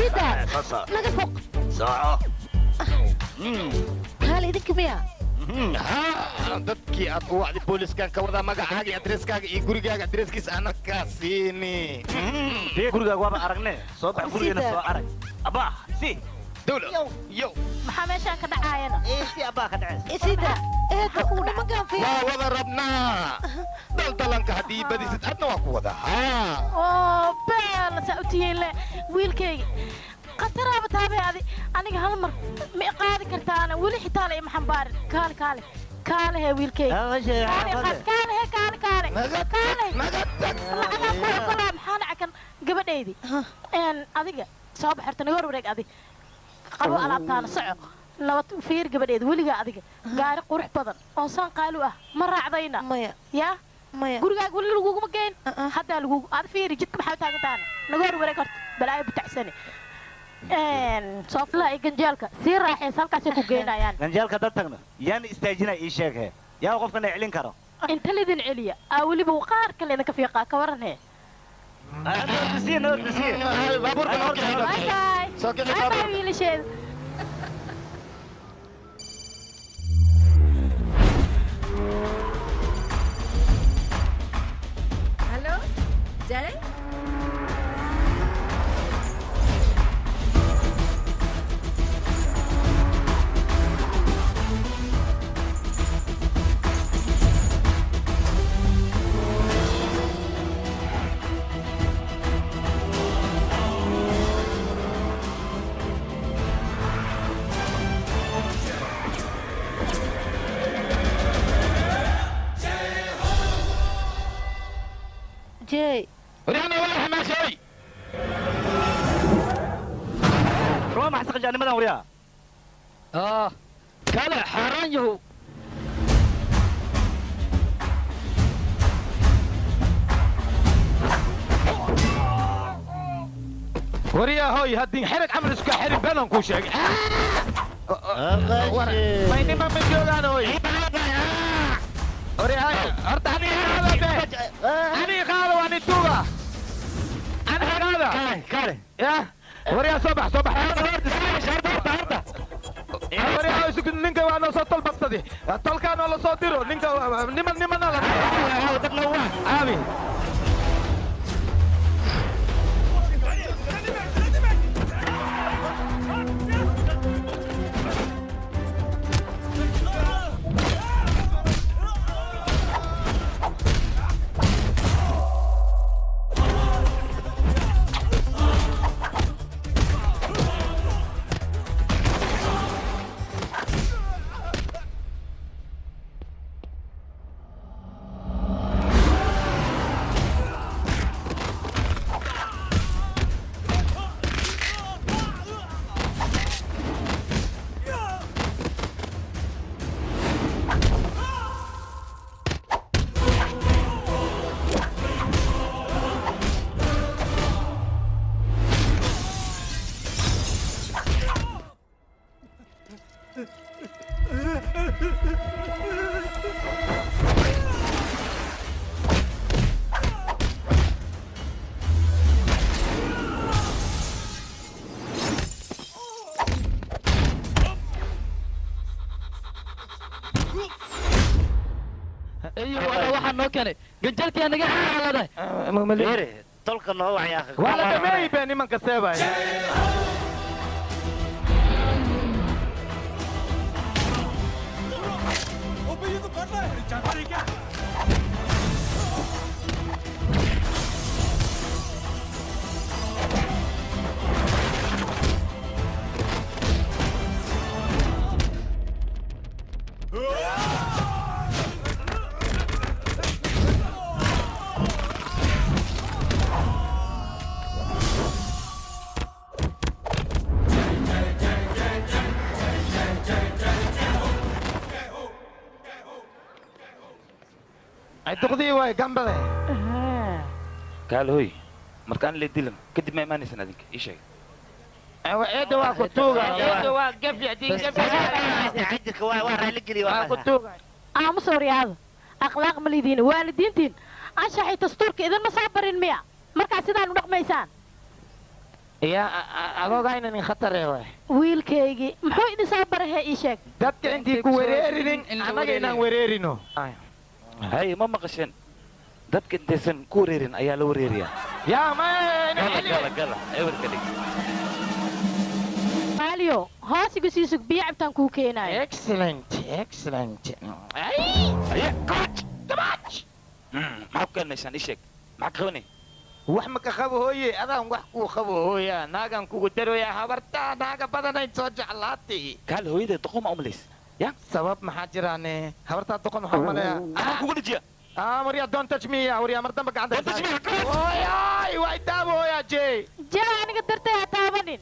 Sida naga foq soco kaale idinka miya dadkii aad u wacday booliskan ka wadaa magacaaga iyo adreskaaga iyo gurigaaga adreskiisa ana kaa siini gurigaaga waaba aragne soo bax gurigeena soo arag abaa si dawla yow maxaa meeshaan ka dhacaayana si abaa ka dhacaysa sida eedo nimankaan fiir waa wada rabnaa daldalanka haddii badisid adna waa ku wada oo beel saa u tihiin le wiilkayga khataraaba taabay adi aniga hal mar ma i qaadi kartaana weli xitaa la ima xambaarin kaale kaale kaale hee wiilkayga kaale hee kaale kaale kaale lacagaa ku ogolaa maxaa dhaca kan gabadhaydi adiga soo bax horta naga hor wareeg adi qabo alaabtaana soco nabad fiir gabadheeda weligaa adiga gaari qurux badan oo saan qaalu ah ma raacdayna maya yaa maya gurigaaga weli laguguma geyn haddaa lagugu ad fiiri jidka maxaa u taagantaana naga hor wareeg horta balaayo butacsane sooflaha iyo ganjeelka sii raaxaysa halkaasay ku geynayaan ganjeelka dad tagno yaana istaajinaa ii sheeg he yaa qofkana celin karo inta lidin celiya aa weliba qaar kale idinka fiiqaa ka waran hee wiilasheeda Hello Jay Jay ورينا ولا حماشي روما ما حسق جانبنا وريا كلا حران يهو وريا هوي هدين حرك عمل اسكا حرك بلن كو شيء ما ينما من جولان هوي وريا هاي هرت هني هذا هني قالوا هني توبة أنا هذا كاره يا وريا صبح صبح وريا يسوق نينكا وانا صوت البطدي طلقان ولا صوت ديرو نينكا نمن نمن لا آمين ganjeelkii naga xaalada tolka noo wacay akhi wala dhameey baa nimanka seebay duqdii waay gambale kaal hoy markaan la dilan kadib ma imaanaysan adinka ii sheeg eedda waa ku tuuga eedda waa gafi diin gafi jirka waa raali geliya waa ku tuuga aamus horyaada akhlaaq ma lidiin waalidiintiin anshaxay dastuurka idinma soo barin miya markaa sidaan u dhaqmaysaan Yaa adooga nin khatar eh waay. Wiilkaygii muxuu idin soo barahay ii sheeg. Dadka intii ku wereerinin annaga inaan wereerino. Hay ma maqasheen dadka intaysan ku wareerin ayaa la wareeriyaa. Yaa ma gala gala ewerka dhig. Maaliyo hoos igu sii sug biyo cabtaan kuu keenaayo. Excellent excellent. Aye coach coach. Maxaa ku keenaysaan ii sheeg maxaa ka qabanay? Wax ma ka qabo hooye adaan wax kuu qabo hooya naagan kugu daroya habartaa naaga badanayd soo jeclaatay. Kaal hooyada doqon ma umalays ya sabab maxaa jiraane habartaa doqon waxaa umaleeyaa anaa kugu dhajiya. Waryaa don't touch me ya waryaa mar dambe gacanta don't touch me. Hooyaay waa itaabo hooyaa jey. Jey aniga dartay ha taabanin.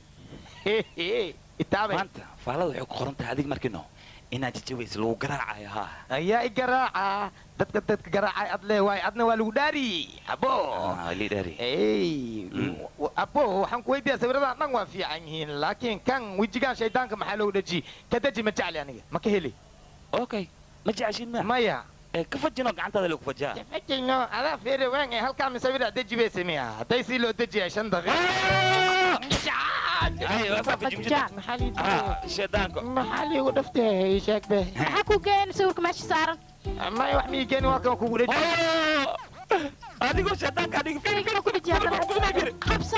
Itaabay maanta faalada waxay ku qoran tahay adig markino inaad jajabayso lagu garaacayo haa. Ayaa i garaaca dadka dadka garaacay ad lee waay adna waa lagu dhaari abo lii dhaari. Ey abo waxaan ku weydiiyaa sawiradan dhan waa fiican yihiin laakiin kan wejigaan shaydaanka maxaa loogu dhaji ka daji ma jecli aniga ma ka heli. Okay ma jeceshin ma maya ka fajino gacantaada lagu fajaa fajino adaa feere waan ee halkaa misawira deji bay sameeyaa hadday si loo dejiyaa 5 daqiiqo. Ay waa fajin shaydaanka maxaa liigu dhaftay sheeg be maxaa ku geyn sawirka meesha saaran may wax mii geeni waa kan kugu dhaji adigoo shaydaanka adiga fiir ku dhaji qabso.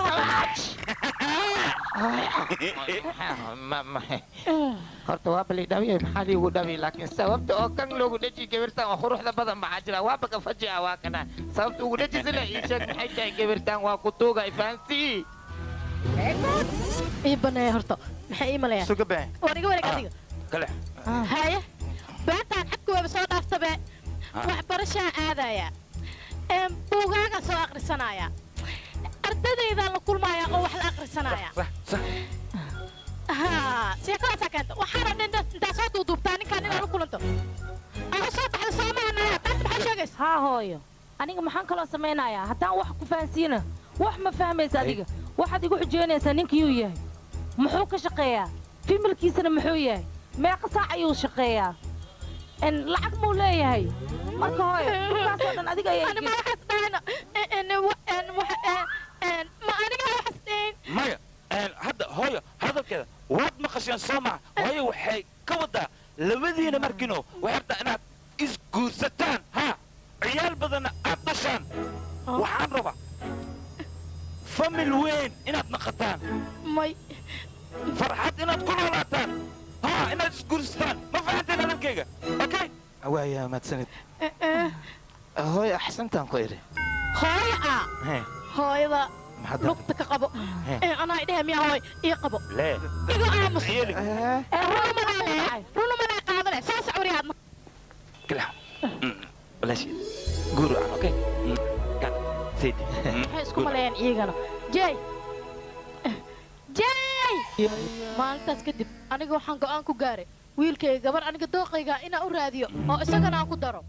Horta waa bali dhawiye maxaa liigu dhawi laakiin sababta oo kan loogu dhaji gabartan oo quruxda badan maxaa jira waaba ka fajica waa kana sababta ugu dhaji sila ii sheeg maxay tahay gabartan waa ku tuuga ifaansii. Ii baneeya horta maxay ii maleeyaan suga been war iga wareeg adiga kale. Haye beentaan xadku waaba soo dhaaftabe waxbarashaan aadayaa buugaagaan soo aqrisanayaa ardadeydaan la kulmayaa oo wax la aqrisanayaa. Haa sheekadaasaa keenta waxaana dhan intaa soo duuduubtaa ninkaan inaad la kulanto ama soo baxda soomahanaya taas maxaa sheegaysa? Haa hooyo aniga maxaan kaloo samaynayaa haddaan wax ku fahansiina wax ma fahmaysa adiga waxaad igu xujeynaysaa ninkiyuu yahay muxuu ka shaqeeyaa fimilkiisana muxuu yahay meeqa saac ayuu shaqeeyaa lacag muu leeyahay marka hooyo dhulkaasoo dhan adiga ayaa ma waxaas dhahayna ma aniga waxaas dhahayn maya. Hadda hooyo hadalkeeda waad maqasheen soo maha hooyo waxay ka wadaa labadiina markino waxay rabtaa inaad isguursataan haa ciyaal badanna aad dhashaan waxaan rabaa famil weyn inaad naqataan may farxad inaad ku noolaataan haa inaad isguursataan ma fahanteen hadalkayga? Okay waaya mahadsanid hooyo axsantaan ku idhi hooyo a hooyada lugta ka qabo anaa idhahe miyaa hooy ii qabo igu aamus runa manaa qaadane soo socwariyaadna walaasheed guur wacan okay saydi maxay isku maleeyaan iyagana. Jey jey maalintaas kadib aniga waxaan go'aan ku gaaray wiilkayga gabar aniga dooqayga inaan u raadiyo oo isagana aan ku daro.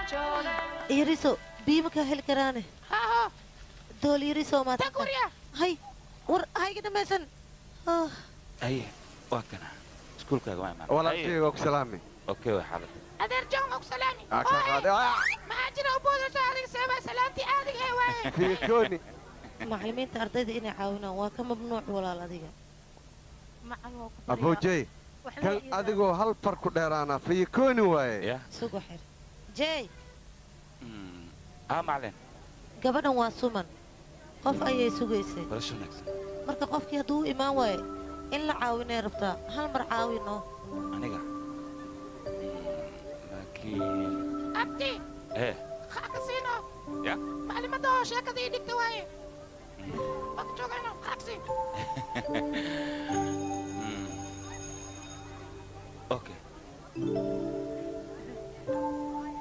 Yariso biyo ma kaa heli karaane dool yariso maad hay war hayga dhamaysan haye waa kana iskuulkaaga waa imaan walaalkayga waa ku salaami okay waa xaaladda adeer john waa ku salaami maxaa jira u boodayso adiga seebaa salaantii caadiga ee waaye fiikooni macallimiinta ardayda inay caawinaan waa ka mamnuuc walaal adiga abojey kan adigoo hal far ku dheeraana fiikooni waaye sugu xir jey haa macallin gabadhan waa suman qof ayay sugaysay barasho wanaagsan marka qofkii hadduu u imaan waayo in la caawinay rabtaa hal mar caawino aniga laakiin abti ee xaqa siino ya macallimada oo sheekada ii dhigta waaye waa ka joogayno xaqsi okay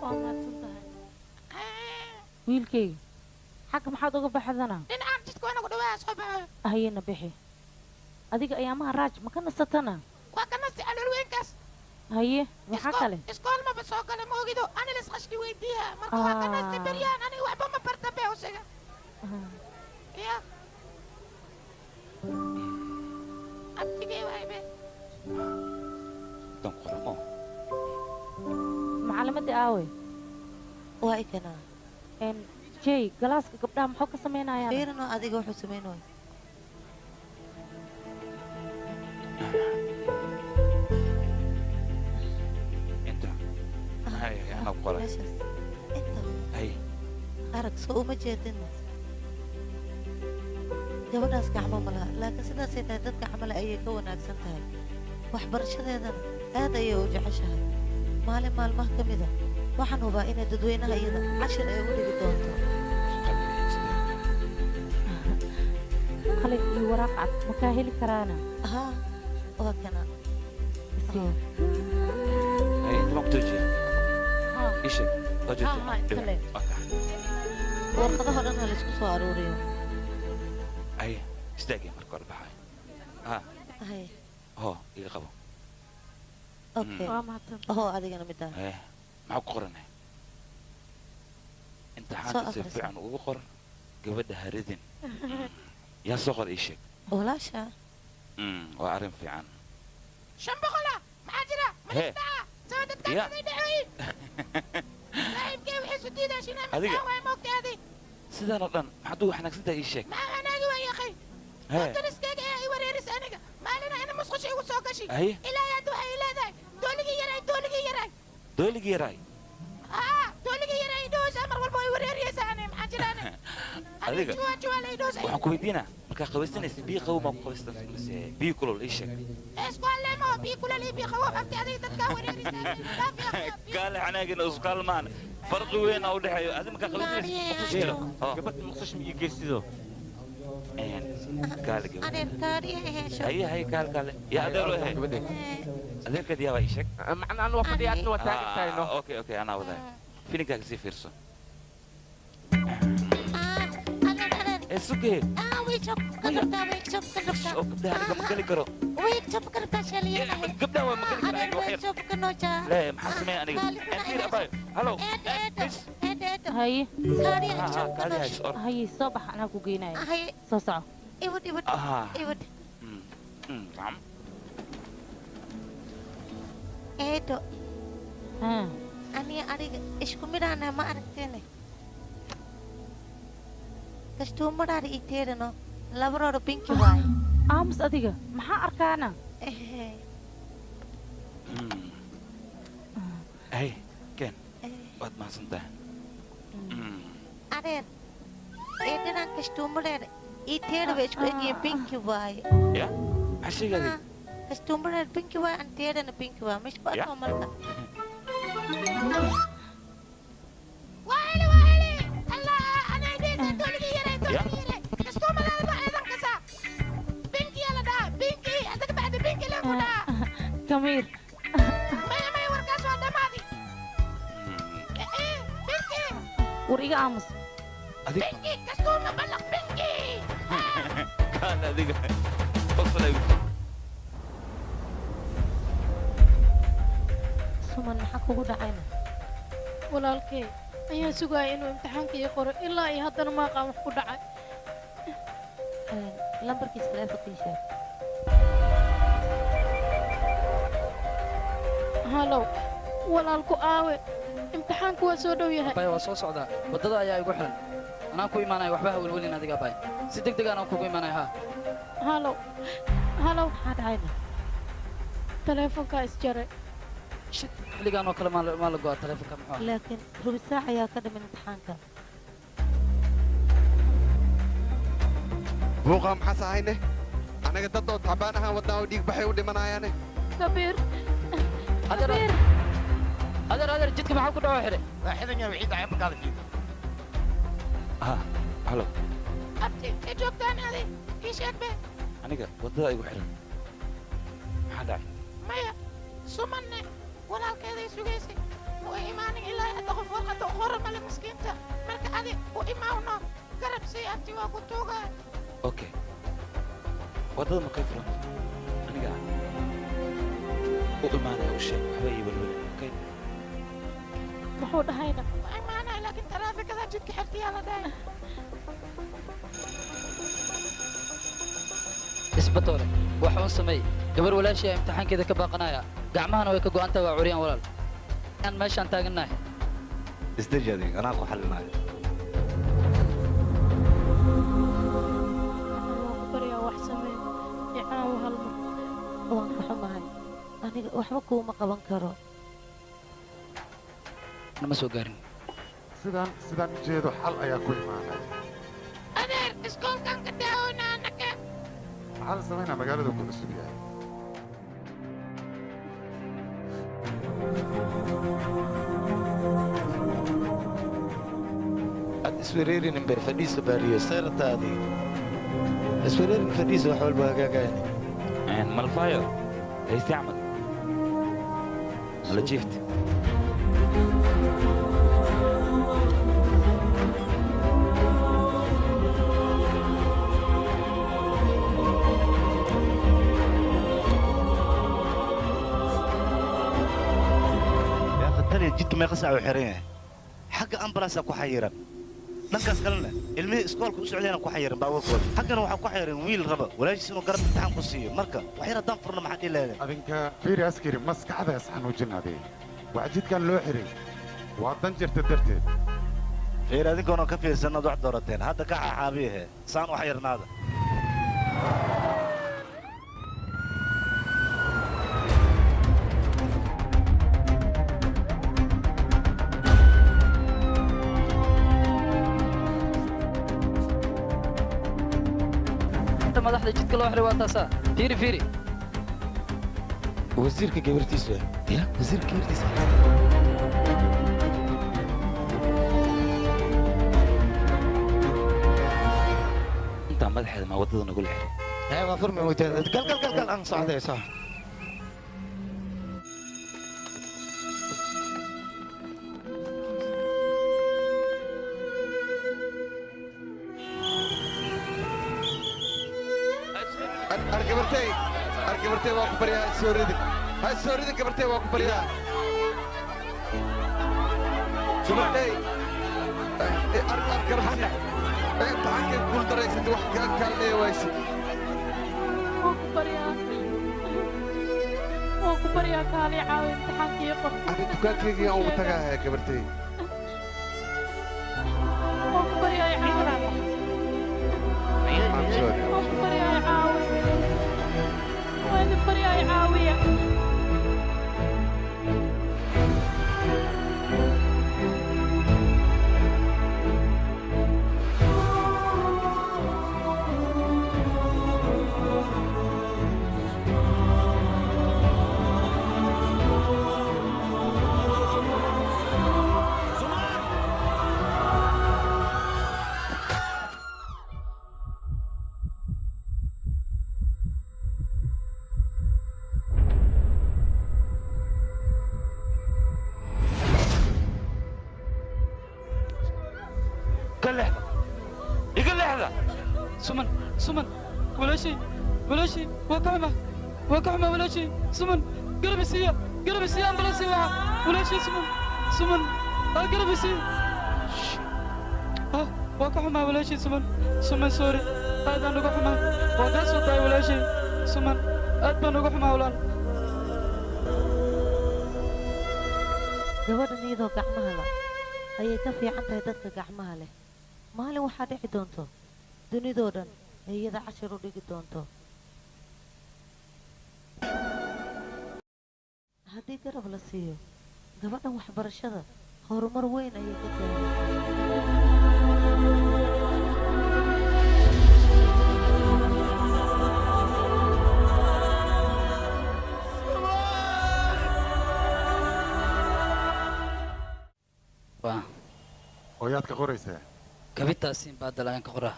waa mahadsan tahay wiilkayga xagga maxaad uga baxdana dhinacaan jidka waa nagu dhawaa soo baxayo hayena bixi adiga ayaamaha raaj ma ka nasatana waa ka nasti calool weynkaas haye maxaa kale iskool maba soo gala ma ogido ani las qashki weydiiya marka waa ka nasti beryaan aniga waxba ma barta bee usiga ya abtigee waay be dan qoramo macalimadii aawey waa ikanaa jey galaaska gabdhaha muxuu ka samaynayaa fiirino adiga wuxuu samaynaya inta hay anaa ku qoray meeshaas inta hay arag soo uma jeedin gabadhaas gacmo ma laha laakiin sidaasay tahay dadka camale ayay ka wanaagsan tahay waxbarashadeedana aad ayay u jeceshahay maalin maalmaha ka mida waxaan hubaa inay dadweynaha iyada cashir ay u dhigi doonto qalin iyo waraaq cad ma kaa heli karaana haa waa kana hay inta ma ku toojiya ii sheeg waa joogtay warqadaha dhan ha laisku soo aruuriyo hay istaagay marka hore baxay ha hay ho iga qabo okay ho adigana middaa maxaa ku qoranay imtixaanka si fiican ugu qor gabadha haridin yaa soo qor ii sheeg walaasha waa arrin fiican 500 maxaa jira malidhaca soo dadkaasay dhacoyin saaxiibkay waxay isu diidaa shinaa Adiga. maxaa waay moogtaadi sidaan oo dhan maxaad ugu xanaagsan tahay ii sheeg maxaa xanaagi waay akhay hee dariskayga ayaa i wareerisa aniga maalina ina musqusha igu soo gashi Haye. ilaa hadda waxay leedahay dooligii yaraay dooligii yaraay dooligii yaraay haa dooligii yaraay idhoosa mar walba way wareeriyeysaa ani maxaa jira ani adiga juwaa juwaa la idhoosa waxaan ku weydiinaa markaa qabaysanaysa biyo qabow maa ku qabaystan mise biyo kulul ii sheeg isku alleemo biyo kulal iyo biyo qabow abti adiga dadkaa wareeriyeysaa kaale xanaagina isqaalmaan farqi weyn aa u dhexeeyo adi markaa qabaysanaysa gabadha muqdisho ma ii geysido kaale gabadha adeer kaadhiya hesho haye haye kaale kaale yaa adeer u ahe adeerkeed yaa baa ii sheeg macna anu waa fadhiya adna waa taagan tahay no okay okay anaa wadaa filinkaaga sii fiirso ee suge oo gabdhaha aniga ma geli karo gabdhaha waa ma geli karo aniga wax yar lee maxaa sameeya aniga fiir abayo hallow haye kaadi hays or haye soo bax anaa ku geynaya soo soco Ah. Nacam. Eedo aniga adiga isku midhaana ma aragteene kastuumadhaada ii teedhano labaroodha binki waaye aamus adiga maxaa arkaana hay ken waad mahadsan tahay adeer eedhadan kastuumadheeda ii teedha bay isku egyihiin binki waaye ya maxaa sheegay adiga kastuumadheeda binki waaye an teedhana binki waaye ma isku arko marka وهلي وهلي الله انا ديت دولي يراي دولي يراي كستوما لا لا ايضا كسا بنكي يلا دا بنكي هذاك بعد بنكي لا كنا kamiir ما ما وركاس هذا ماضي ايه بنكي war iga aamus بنكي كستوما بلغ بنكي kaale adiga qosolay suman maxaa kugu dhacayna Walaalkay ayaan sugaya inuu imtixaanka ii qoro ilaa iyo haddana ma aqaan wax ku dhacay. Lambarkiisa taleefonka ii sheeg. Halow walaalku aawe, imtixaanku waa soo dhow yahay. Abbaay waa soo socdaa, waddada ayaa igu xiran. Anaan ku imaanaya, waxba ha welwelin adiga abbaay. Si deg deg anaan kugu imaanaya haa. Halow halow, maxaa dhacayna? Taleefonkaa isjaray. Shit, xilligaan oo kale maa la go'aa taleefonka muxuu ahaa? Laakiin rubi saac ayaa ka dhiman imtixaanka. Buuqa maxaas ahayne? Annaga dad oo tacbaan ahaan wadnaa oo dhiig baxay u dhimanayaane. Kabiir, Kabiir, adeer adeer, jidka maxaa ku dhaco xidhe? Waa xidan yahay, wixii dhacay markaada jiida. Ha, halo. Abti, intee joogtaan adi? Ii sheeg be. Aniga waddada igu xiran, maxaa dhacay? Maya, sumanne walaalkeeday sugaysay, ma u imaanin ilaa hadda. Qof warqadda u qora male miskiinta. Marka adi u imaawno, garab sii abti, waa ku tuugaa. Okay, waddada ma kay furanto? Aniga u imaanaya, u sheeg waxba ii welwelin, okay? Muxuu dhahayna? Waa imaanaya, laakiin taraafikada jidka xirtiyaa la dhahay. Isbatoole, wax uun sameey. Gabar walaashii ayaa imtixaankeeda ka baaqanaya, gacmahana way ka go'an tahay, waa curyaan walaal. Aan meeshaan taagannahay. Isdeji adiga, anaa ku xallinaayo. Waan ku baryaa, wax samee, i caawi hal mar. Waan ka xumahay, aniga waxba kuuma qaban karo. Nama soo gaarin. Sidaan u jeedo xal ayaa ku imaanaya. Adeer, iskoolkan ka daawona anaka. Maxaa la samaynaa? Magaalada ku cusub yahay. Aad iswereerinin be, fadhiisa baariyo seerataadii iswereerin, fadhiisa, wax walba hagaagayani. Malfayo hayste camal la jiifta. Yaa khatariya, jidka meeqa saac uu xiran yahay? Xagga ambalaasaa ku xayiran, dhankaas kalena ilmihii iskoolka u socdayna ku xayiran baabuurkooda, xaggana waxaa ku xayiran wiil raba walaashiis inuu garab imtixaan ku siiyo. Marka wax yar haddaan furno, maxaa dhihi lahaydeen? Adinka fiiri askari, maskaxda is xanuujin adee. Waxa jidkan loo xiray waa dan jirta darteed. Fiir, adinkoona ka fiirsanaad wax doorateen, hadda ka xaxaabiyahe saan u xayirnaada. Inta madaxda jidka loo xiray waa taasaa. Fiiri fiiri. Wasiirka gabartiisa ya, wasiirka gabartiisa. Intaa madaxeeda maa waddada nagula xiray? Hee, waa furmi weyteen. Gal gal gal gal, aan socday sax. Ar gabartay, ar gabartay, waa ku baryaa, ha soo ridin, ha soo ridin gabartay, waa ku baryaa gabartay. Ar ar garabsi, imtixaankay guul daraysatay, wax kaa kaalmeeya wayse. Waan ku baryaa, waan ku baryaa, kaali caawi, imtixaanka ii qor. Ani dukaankaygii aan ugu tagaayaa gabartay. Waan ku baryaa, i caawi. I'm sorry. Waan ku baryaa, i caawi. Waan idin baryaa, i caawiya. Iga leexda, iga leexda. Suman, suman, walaashay, walaashay, waa ka xumaa, waa ka xumaa walaashay. Suman, garab isiiya, garab isiiya, ambalaas waca walaashay. Suman, suman. Garab isii. Waa ka xumaa walaashay Suman. Suman sorry. Aad baan uga xumaa. Waa kaa soo daay walaashay. Suman, aad baan uga xumaa walaal. Gabadhan iyadoo gacmaha la ayay ka fiican tahay dadka gacmaha leh. Maalin waxaa dhici doonto dunidoo dhan ay iyada cashar u dhigi doonto. Haddii garab la siiyo gabadhan waxbarashada horumar weyn ayay ka gaaraysaa. Oo yaad ka qoraysaa? Kabitaasiin baadal ayaan ka qoraa.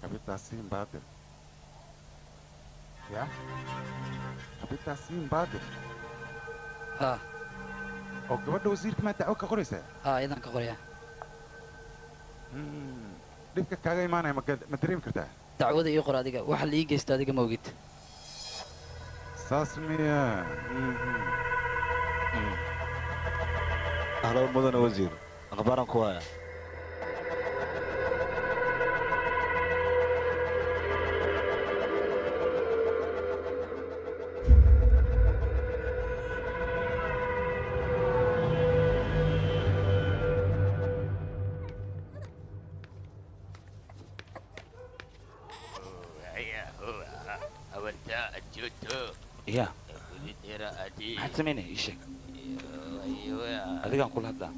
Kabitaasiin baadil. Ya? Kabitaasiin baadil. Haa. Oo gabadha wasiirka maa dacwo ka qoraysaa? Haa, iyadaan ka qorayaa. Dhibka kaaga imaanaya ma dareemi kartaa? Dacwada ii qor adiga, waxa la ii geysta adiga ma ogid. Saas miya? Ahlan mudane wasiir, akhbaaran ku haya. Ya, maxaad samaynaya? Ii sheeg. Adigaan kula hadlaa.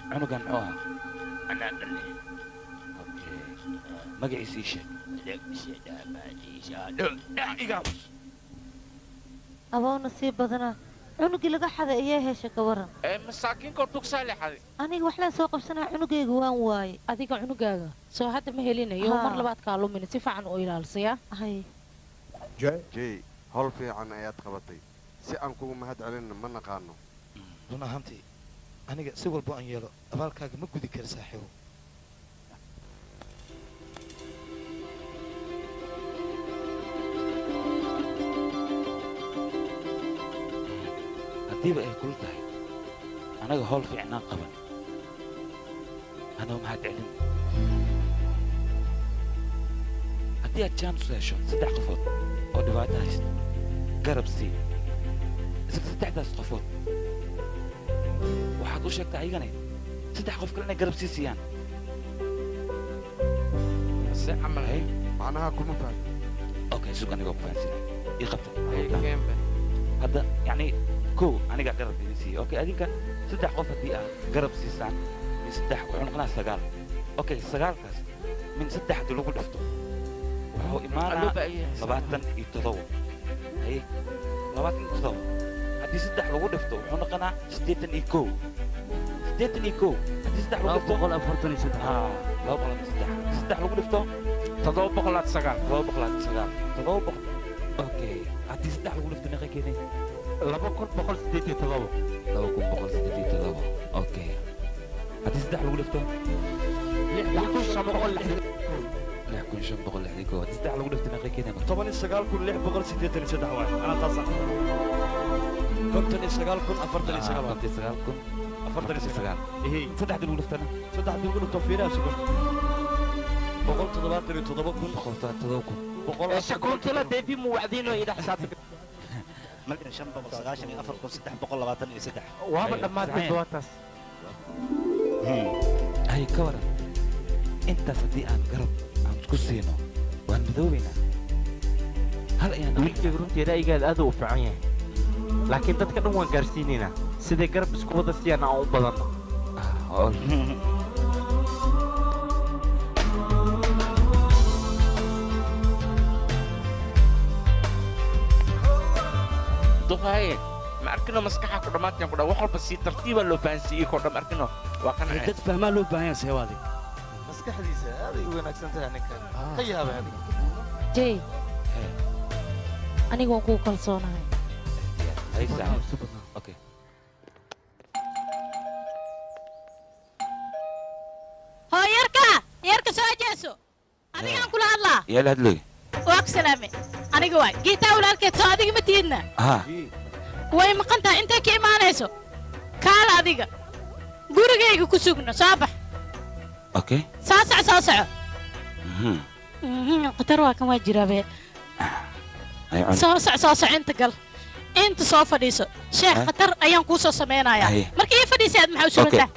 Cunugan muxuu ahaa? Okay. Magaciisa ii sheeg. Aboo nasiib badanaa cunugii laga xaday ayaa hesha ka waran. Masaakiinka tugsaa la xaday. Aniga wax laan soo qabsanaa cunugayga waan waayey. Adiga cunugaaga soo hadda ma helinayo, mar labaad kaa lumina, si fiican u ilaalsaya. Hay. Jay, howl fiican ayaad qabatay. Si aan kugu mahad celinna ma naqaano. Run ahaantii aniga si walbo aan yeelo abaalkaaga ma gudi kara saaxiibo. Haddiiba ay kula tahay anaga howl fiicnaan qaban, anoo mahad celin. Haddii aad jaanis u hesho 3 qofood oo dhibaato haysta, garab sii. Isla 3daas qofood waxaad u sheegtaa ayagana 3 qof kale inay garab sii siiyaan. Si camal hay macnaha kuma fahmin. Okay, sug anigoo ku fahansiinaya. Ii qabta. Hadda yacni kow anigaa garab idin siiyey. Okay, adinka 3 qof haddii aad garab siisaan min 3 wuxuu noqonaa 9. Okay, 9kaas min 3 haddii lagu dhifto wuxuu imaanaa 27. Haye, 27 haddii 3 lagu dhifto wuxuu noqonaa 81. 81 haddii 3 lagu dhifto 243. Haa, 203. Haddii 3 lagu dhifto 709. 709. 700. Okay, haddii 3 lagu dhifto meeqa keenay? 2187. 2187. Okay, haddii 3 lagu dhifto 6561. 6561. Haddii 3 lagu dhifto meeqa keenay? 19683 waay. Anaa taas ah. 59049. 59000 49. Ehe. 3 lagu dhiftana? 3 lagu dhifto fiiraha sugan. 177000. 177000. Boqol. Shakuntila deebi muwacdiino ila xisaabta. 1,594,323. Waaba dhammaatay doontaas. Hay, ka waran intaas haddii aan garab aan isku siino waan midoobaynaa. Hal ayaan Wiilkayga runtii ra'yigaada aad u fiican yahay, laakiin dadka dhan waan gaarsiinaynaa siday garab isku wada siiyaan aan u badanno. Duqaaye, ma arkino maskaxa ku dhammaanteen ku dhan wax walba si tartiiba loo fahansiiyey koo dhan arkino waa qanceen. Dad fahmaa loo baahan yahay seewaadi. Maskaxdiisa aad ay u wanaagsan tahay ninkan. Ka yaabay adiga. Jay, aniga waan kugu kalsoonahay. Hay saaxiib. Okay. Hoo yarka, yarka soo jeeso. Adigaan kula hadlaa. Yaa la hadlay? Waa ku salaamay. Aniga waay. Geetaa walaalkeed soo adiga ma tiidna. Haa. Way maqan tahay intay ka imaanayso. Kaala adiga gurigayga ku sugno soo bax okay soo soco soo soco qatar waa kan waa jiraabe soo soco soo soco inta gal inta soo fadhiiso sheekh khatar ayaan kuu soo samaynayaa marka ii fadhiisay aad maxaa u sugantaa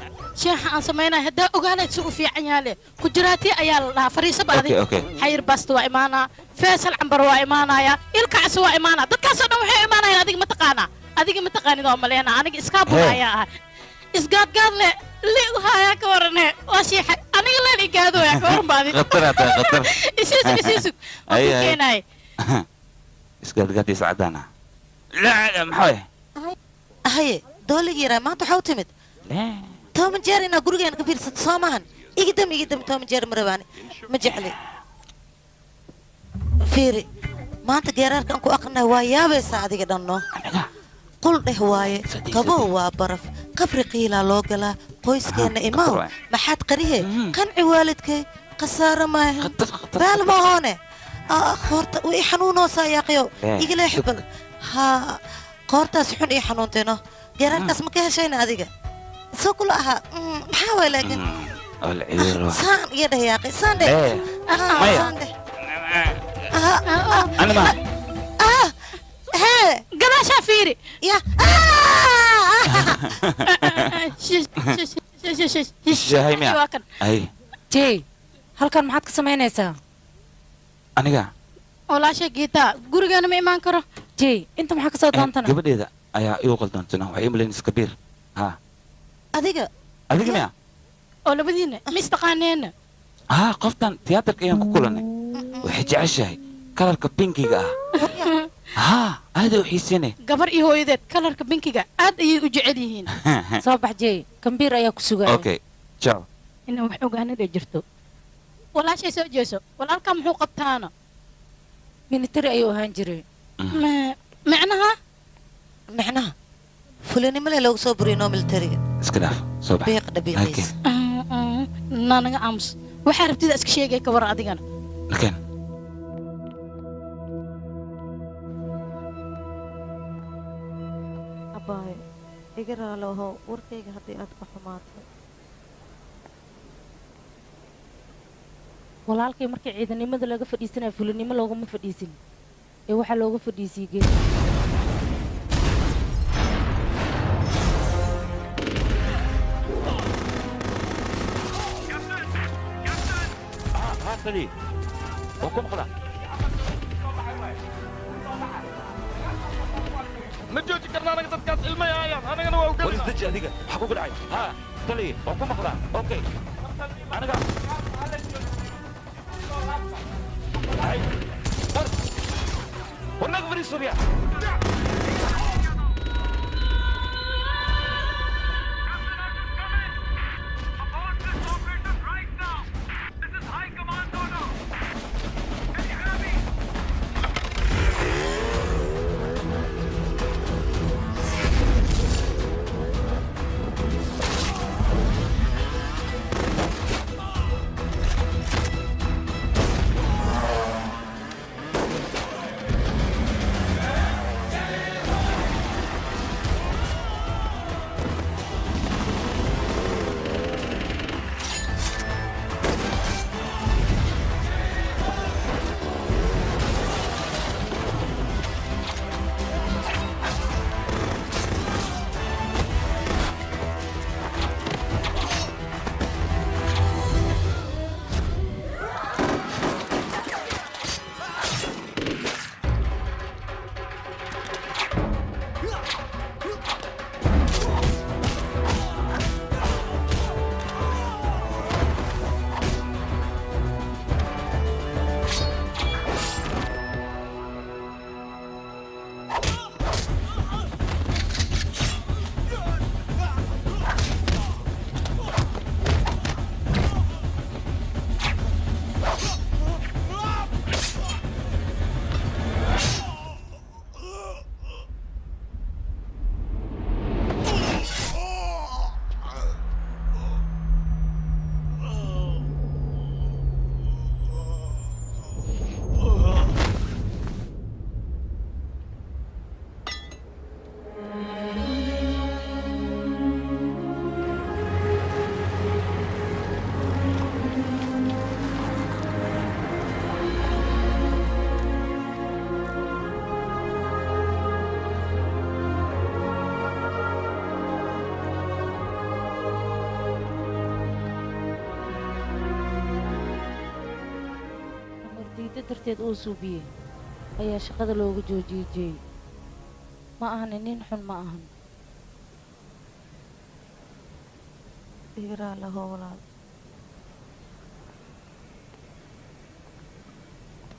sheekha aan samaynaya haddaa ogaanayd si u fiican yaale kujiraati ayaa la dhahaa fadhiisaba adig xayir basta waa imaanaa feesal cambar waa imaanaya ilkacsi waa imaanaa dadkaasoo dhan waxay imaanayaan adiga ma taqaanaa adiga ma taqaanid oo maleena aniga iskaabula ayaa ahay isgaadgaad le liigu haayaa ka warane waa shiixa aniga leen igaadooyaa ka waran ba adig khatar isiisug isiisug waan ku keenaay isgaadgaad iscadaana لا maxay haye doolig yaraa maanta waxaa u timid toban jeer inaa gurigeena ka fiirsato soo maahan igidam igidam toban jeer ma rabaani ma jecli fiiri maanta geeraarka aan ku aqrinayo waa yaabaysaa adiga dhanno qul dheh waaye qabow waa baraf qabri qiilaa loo galaa qoyskeenna imaw maxaad qarihe qanci waalidkay khasaaro maahan baal mahoone qoorta way xanuunoosaa yaaqayow igaleexi bal ها qoortaas xun ii xanuuntayno geeraarkaas ma ka heshayna adiga soo kula ahaa maxaa waay laakiin saan iyo dheh yaaqi saan dheh saan dheh hee gadaashaa fiiri ya jey halkan maxaad ka samaynaysaa aniga walaashay geeta gurigeena ma imaan karo jey inta maxaa ka soo doontana gabadheeda ayaa igu qaldoontana waxay ii malaynaysa kabiir ha adiga adiga miya oo labadiina ma istaqaaneena haa qoftan tiyaatarka ayaan ku kulannay waxay jeceshahay kalarka binkiga ah haa aaday u xiisinay gabar iyo hooyadeed kalarka binkiga aad ayay u jecel yihiin soo bax jey kambiir ayaa ku sugaya okay ciao inaan wax ogaanada jirto walaashay soo jeeso walaalkaa muxuu qabtaana military ayuu ahaan jiray macnaha macnaha fulinimo leh loogu soo buriyo noo militariga iska dhaaf soo bax biiq dhabiiqiis naanaga aamus waxaa rabtida iska sheegay ka waran adigana nakeen abaayo iga raaloho warkayga haddii aad ka xumaatay walaalkay markii ciidanimada laga fadhiisanaya fulinimo looguma fadhiisin ee waxaa looga fadhiisiyey geed ma jooji karna anaga dadkaas ilmay aayaan anagana waa war isdeji adiga maxaa kugu dhacay haa taliye waa ku maqlaa okay aniga war naga fadhiiso riya Faa'iido darteed uu suubiyey ayaa shaqada looga joojiyey Jay. Ma ahan nin xun, ma ahan. Igra laho walaal.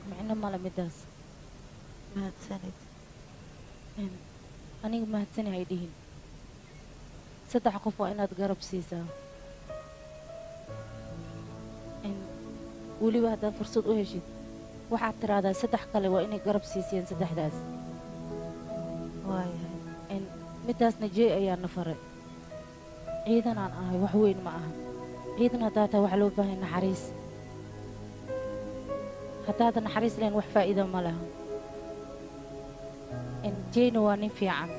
Micno male midaas. Mahadsanid. Aniga mahadsani hay dhihin. 3 qof waa inaad garab siisaa. Weliba haddaad fursad u heshid waxaad tiraahdaa 3 kale waa inay garab siisiyeen 3daas. Waayahay. Midaasna Jay ayaa na faray. Ciidan aan ahay wax weyn ma ahan. Ciidan haddaa tahay waxa loo baahan naxariis. Haddaadan naxariis lahayn wax faa'iido ma laha. Jayna waa nin fiican.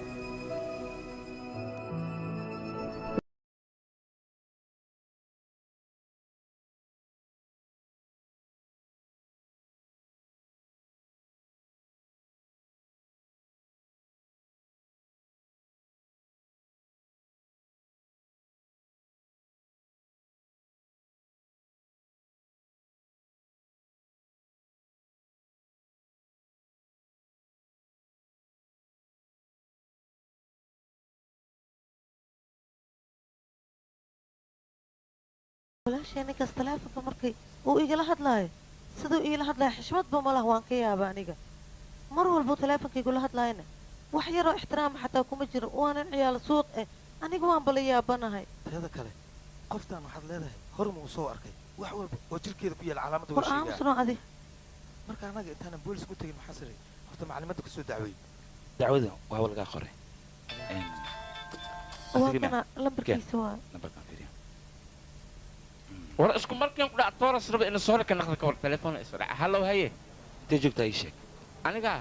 Walaashay ninkaas taleefanka markay uu igala hadlaayo siduu iila hadlaayo xishmadba ma lah, waan ka yaaba aniga. Mar walbuu taleefanka igula hadlaayana wax yaroo ixtiraama xataa kuma jiro, waanan ciyaal suuq eh, aniga waan bala yaabanahay. Teeda kale qoftaan waxaad leedahay horma uu soo arkay wax walba oo jirkeeda ku yaal calaamadda war waa sheegaa. Aamusno adi. Marka annaga intaanan boolis ku tegin maxaa siray horta maclimadda ku soo dacweey. Dacwada waa lagaa qoray. Waa kana lambarkiisa waa. Lambarkaan fiiriya. War isku markiin ku dhac tooras raba inuu soo ka naqdo ka war telefoon isoo dhac. Hallow haye. Intee joogtaa ii sheeg. Aniga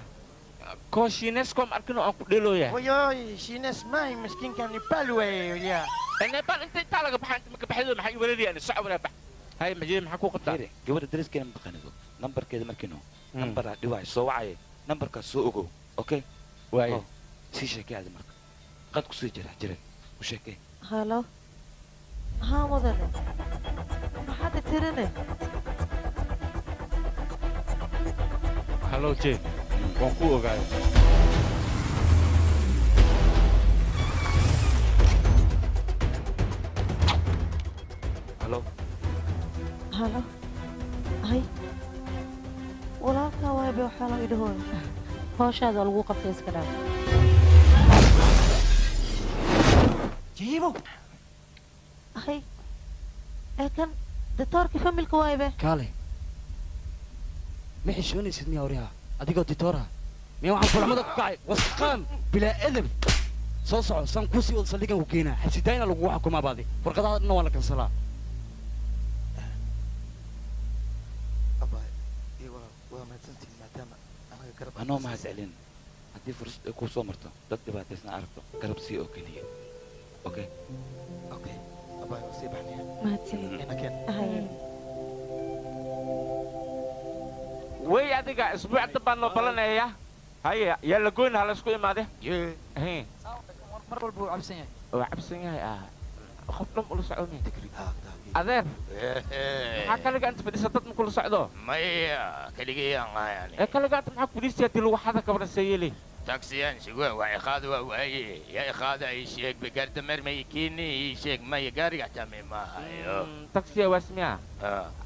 koo Shiinees koom arkin oo aan ku dheelooyaa. Wayoy, Shiinees maahi miskiinka Nepal weeye yaa. Nepal inta intaa laga baxaa inta maka baxdo maxay i weerarayaan soco waraa bax. Haye majiid maxaa ku qabtaa? Fiiri, gabadha dariskeena ma taqaanido. Nambarkeeda markiino. Nambaraa dhiwaay soo wacaya. Nambarkaas soo ogow. Okay? Waaye. Sii sheekay adi marka. Qad ku sii jira jiray. U sheekay. Halo. Haa mudane. Maxaad i tirine? Hallow Jay. Waan ku ogaaday. Hallo. Halo. Hay. Walaalkaa waay bay waxaa loo idhahooyo. Hawshaada lagu qabtay iska dhaaf. Jiibo. Hay. Ee kan ditoorkii familka waay be. Kaale. Ma xishoonaysid miyaa waryaha? Adigoo ditoora. Miyaa waxaan kulamada ku kacay? Wasaqaan bilaa edeb. Soo soco saan kuu sii wada saldhigan ku keenaa. Xabsidaayna lagugu xukumaa baadi. Warqadaha dhanna waa la kansalaa. Abaay, iyo walaal waa mahadsantihiin maadaama anaga garab Anoo mahad celin. Haddii fursad ay kuu soo marto dad dhibaataysan aragto garab sii oo keliya. Okay? Okay. Abaay waa sii baxnaya. Mahadsanid. Ina keen. Haye. Way adiga isbuuc dambaan noo balanayaa. Haye yaa la goyn ha la isku imaade. Hee. Mar walba wuu cabsan yahay. Waa cabsan yahay ah. Qof dhan ula soconaya. Adeer. Maxaa kaliga inta fadhiisa dad ma kula socdo? Maya, keligay aan ahay ani. Ee kaliga inta maxaa ku fadhiisaya dil waxada ka baran seeyeli. Taksiyaan sugaa waa iqaada waa waaye. Yaa iqaada ii sheeg be gaar dameer may kiini ii sheeg maya gaariga xataa may maahayo. Taksiya waa ismiya.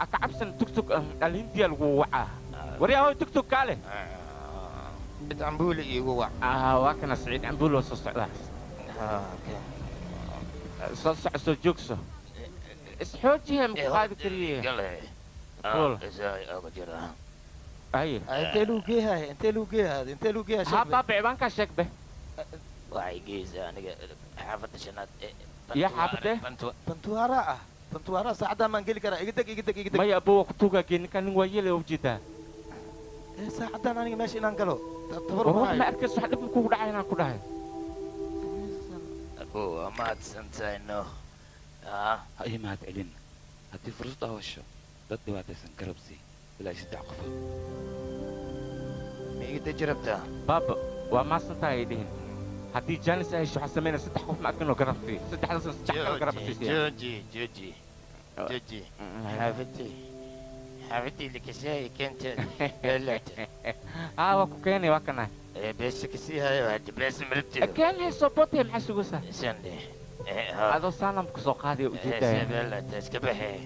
Aka cabsan tugtug alhindiya lagu wacaa. Waryaa hoy tugtug kaale. Saciid Cambuule iigu wac. Waa kana Saciid Cambuule oo soo socdaa. Soo soco soo joogso. Isxoojiha ma ku qaadi kariye. Gale. Fuul. Haye. Intee lagu geeyahay? Intee lagu geeyahay? Intee lagu geeyahay? Ha baaba ciwaankaa sheeg be. Waxay geysaa aniga xaafadda shanaad ee Ya xaafadde? Bantuwaara ah. Bantuwaara saacadaan maan geli karaa. Iga deg, iga deg, iga deg. Maya abuu waa ku tuugaa gee ninkaan nin waa yeelay oo ujeedaa. Ee saacadaan aniga meesha inaan galo. Tabar War wax ma arkayso wax dhib ma kugu dhacay inaan ku dhahay. Abuu waa mahadsantahay no. Ha ii mahad celin. Haddii fursad aa hesho dad dhibaataysan garab sii ilaa 3 qofood. Ma iga deji rabtaa? Baaba waa mahadsantahay ay dhihin. Haddii jaanis ay hesho waxaa sameynaya 3 qof ma arkin oo garab sii. 3daasna 3 kale garab siisaya. Jooji, jooji, jooji. Xaafadii, Xaafadii likashaay keenta beelata. Haa waa ku keenay waa kana. Beesha kasii hayo hadda beesha malabteeda. Keen hayso bote maxaa sugaysaa? Sande. Adoo saanam ku soo qaadiyo ujeedaya. Beelata iska baxee.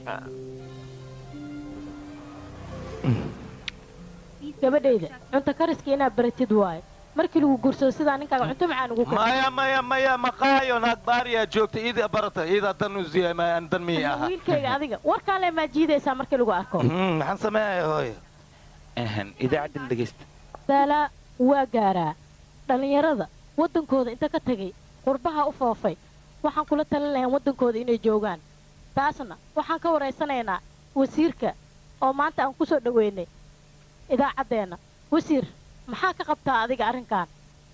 Gabadhayda cunto kariska inaad baratid waaye. Markii lagu guursado sidaa ninkaaga cunto macaan ugu kariyo. Maya maya maya maqaayo naag baariyaa joogta iida barata iida dan u siiyay maya aan dan miyay aha. Wiilkayga adiga warkaan le maa jiidaysaa markii lagu arko. Maxaan sameeyaa hooyo? Idaacaddan dhegeysta. Daalaa waa gaaraa dhallinyarada waddankooda inta ka tagay qurbaha u foofay waxaan kula talin lahayn waddankooda inay joogaan. Taasna waxaan ka waraysanaynaa wasiirka oo maanta aan ku soo dhaweynay idaacaddeenna. Wasiir, maxaa ka qabtaa adiga arrinkan?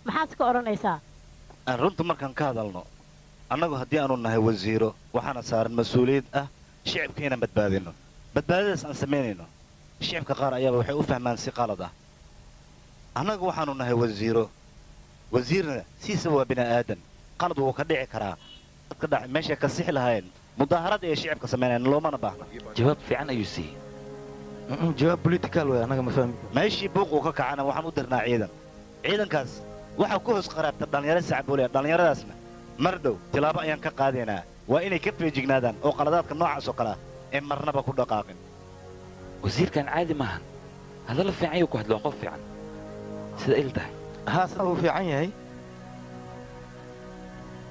Maxaad ka odhanaysaa? Aan runta markaan ka hadalno, annagu haddii aanu nahay wasiiro waxaana saaran mas-uuliyad ah shicibka inaan badbaadino. Badbaadadaas aan samaynayno shicibka qaar ayaaba waxay u fahmaan si qalad ah. Annagu waxaanu nahay wasiiro, wasiirna siisa waa bini aadan, qalad wuu ka dhici karaa. Dadka dhac meeshay ka sixi lahaayeen mudaaharad ay shicibka samaynayaan loomana baahna. Jawaab fiican ayuu siiyey. Jawaab political way anaga ma fahmi. Meeshii buuq uu ka kacana waxaan u dirnaa ciidan. Ciidankaas waxaa ku hoos qaraabta dhalinyaro sacboolaya. Dhallinyaradaasna mar dhow tilaabo ayaan ka qaadaynaa. Waa inay ka feejignaadaan oo qaladaadka noocaas oo kale ah ee marnaba ku dhaqaaqin. Wasiirkan caadi maahan. Hadallo fiican ayuu ku hadlo, qof fiican. Sida il tahay. Haa sida uu fiican yahay.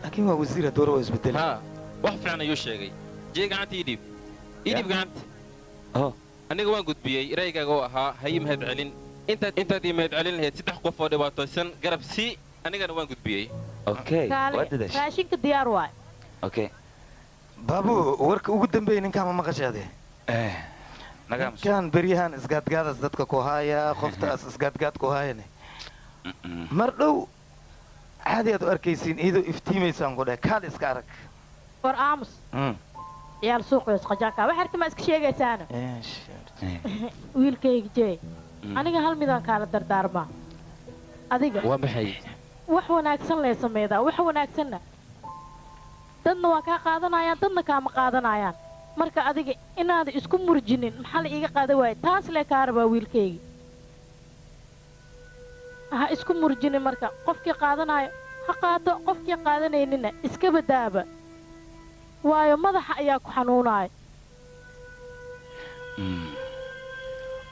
Laakiin waa wasiir door waa isbedelay. Haa wax fiican ayuu sheegay. Jee gacanta ii dhiib. Ii dhiib gacanta. Aniga waan gudbiyey raygaaga oo ahaa ha ii mahad celin. Intaad ii mahad celin lahayd 3 qof oo dhibaataysan garab sii, anigana waan gudbiyey. Okay, waa dadaashay. Raashinka diyaar waay. Okay. Baabu warka ugu dambeeyay ninkaan ma maqashaade? Ninkaan beryahan isgaadgaadaas dadka ku haaya, qoftaas isgaadgaad ku haayane. Mar dhow caadi aad u arkaysiin iyadoo iftiimaysaan ku dhahay kaal iska arag. War aamus. Ciyaal suuq iyo qajaanka wax arki ma iska sheegaysaana. Wiilkayga jee aniga hal midaan kaala dardaarmaa. Adiga waa maxay? Wax wanaagsan lee sameeydaa, wax wanaagsanna dadna waa kaa qaadanayaan dadna kaama qaadanayaan. Marka adiga inaad isku murjinin maxaa la iiga qaada waayay taas lee kaa rabaa wiilkayga. Ha isku murjinin marka qofkii qaadanayo ha qaato, qofkii qaadanaynina iska badaaba. Waayo madaxa ayaa ku xanuunaya.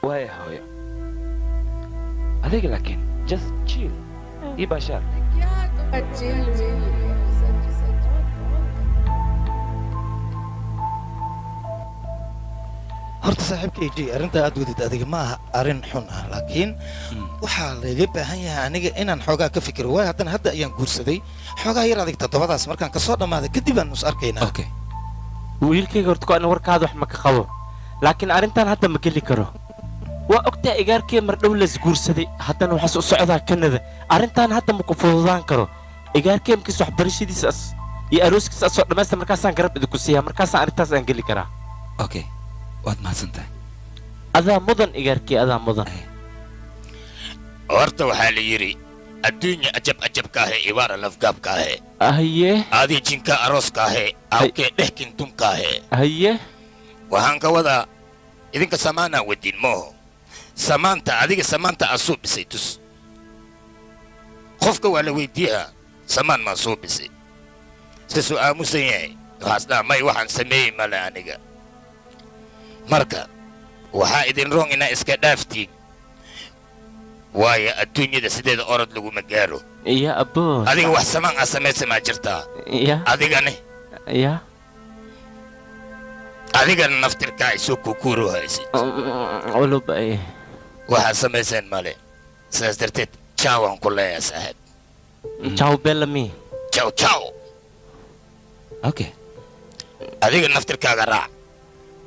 Waaya hooyo. Adiga laakiin just chill. Ii baashaar. Horta saaxiibkay Jay arrinta aad wadid adiga ma aha arrin xun ah, laakiin waxaa laga baahan yahay aniga inaan xoogaa ka fikiro. Waayo haddana hadda ayaan guursaday xoogaa yar adig 7daas markaan kasoo dhammaaday kadib aan is arkaynaa. Okay. Wiilkayga horta ku ana warkaada wax ma ka qabo, laakiin arrintan hadda ma geli karo. Waa ogtaa igaarkii mar dhow las guursaday, haddana waxaas u socdaa Kanada. Arrintan hadda ma ku fududaan karo. Igaarkii markiis waxbarashadiisa as iyo arooskiisa asoo dhammaysta markaasaan garab idinku siiyaa, markaasaan arrintaas aan geli karaa. Okay. Waad mahadsantahay. Adaa mudan igaarkii, adaa mudan. Horta waxaa la yidhi adduunya ajab ajabkaahe ibaara lafgaabkaahe. Haye. Adii jinka arooskaahe awkee dhehkin tumkaahe. Haye. Waxaan ka wadaa idinka samaanaa wadiin mooho. Samaanta adiga samaanta aad soo dhisay tus. Qofka waa la weydiiyaa samaan maa soo dhisay. Sisuu aamusan yahay waxaas dhaha may waxaan sameeyey male aniga. Marka waxaa idin roon inaa iska dhaaftiin. Waayo adduunyada sideeda orod laguma gaaro. Ya abbo. Adiga wax samaan aad samaysa maa jirtaa? Ya. Adigane? Ya. Adigana naftirkaa isoo kukuuru haysid. Culub ay. Waxaad samayseen male. Sidaas darteed ciao aan ku leeyahay saaxiib. Ciao bellami. Ciao ciao. Okay. Adiga naftirkaaga raac.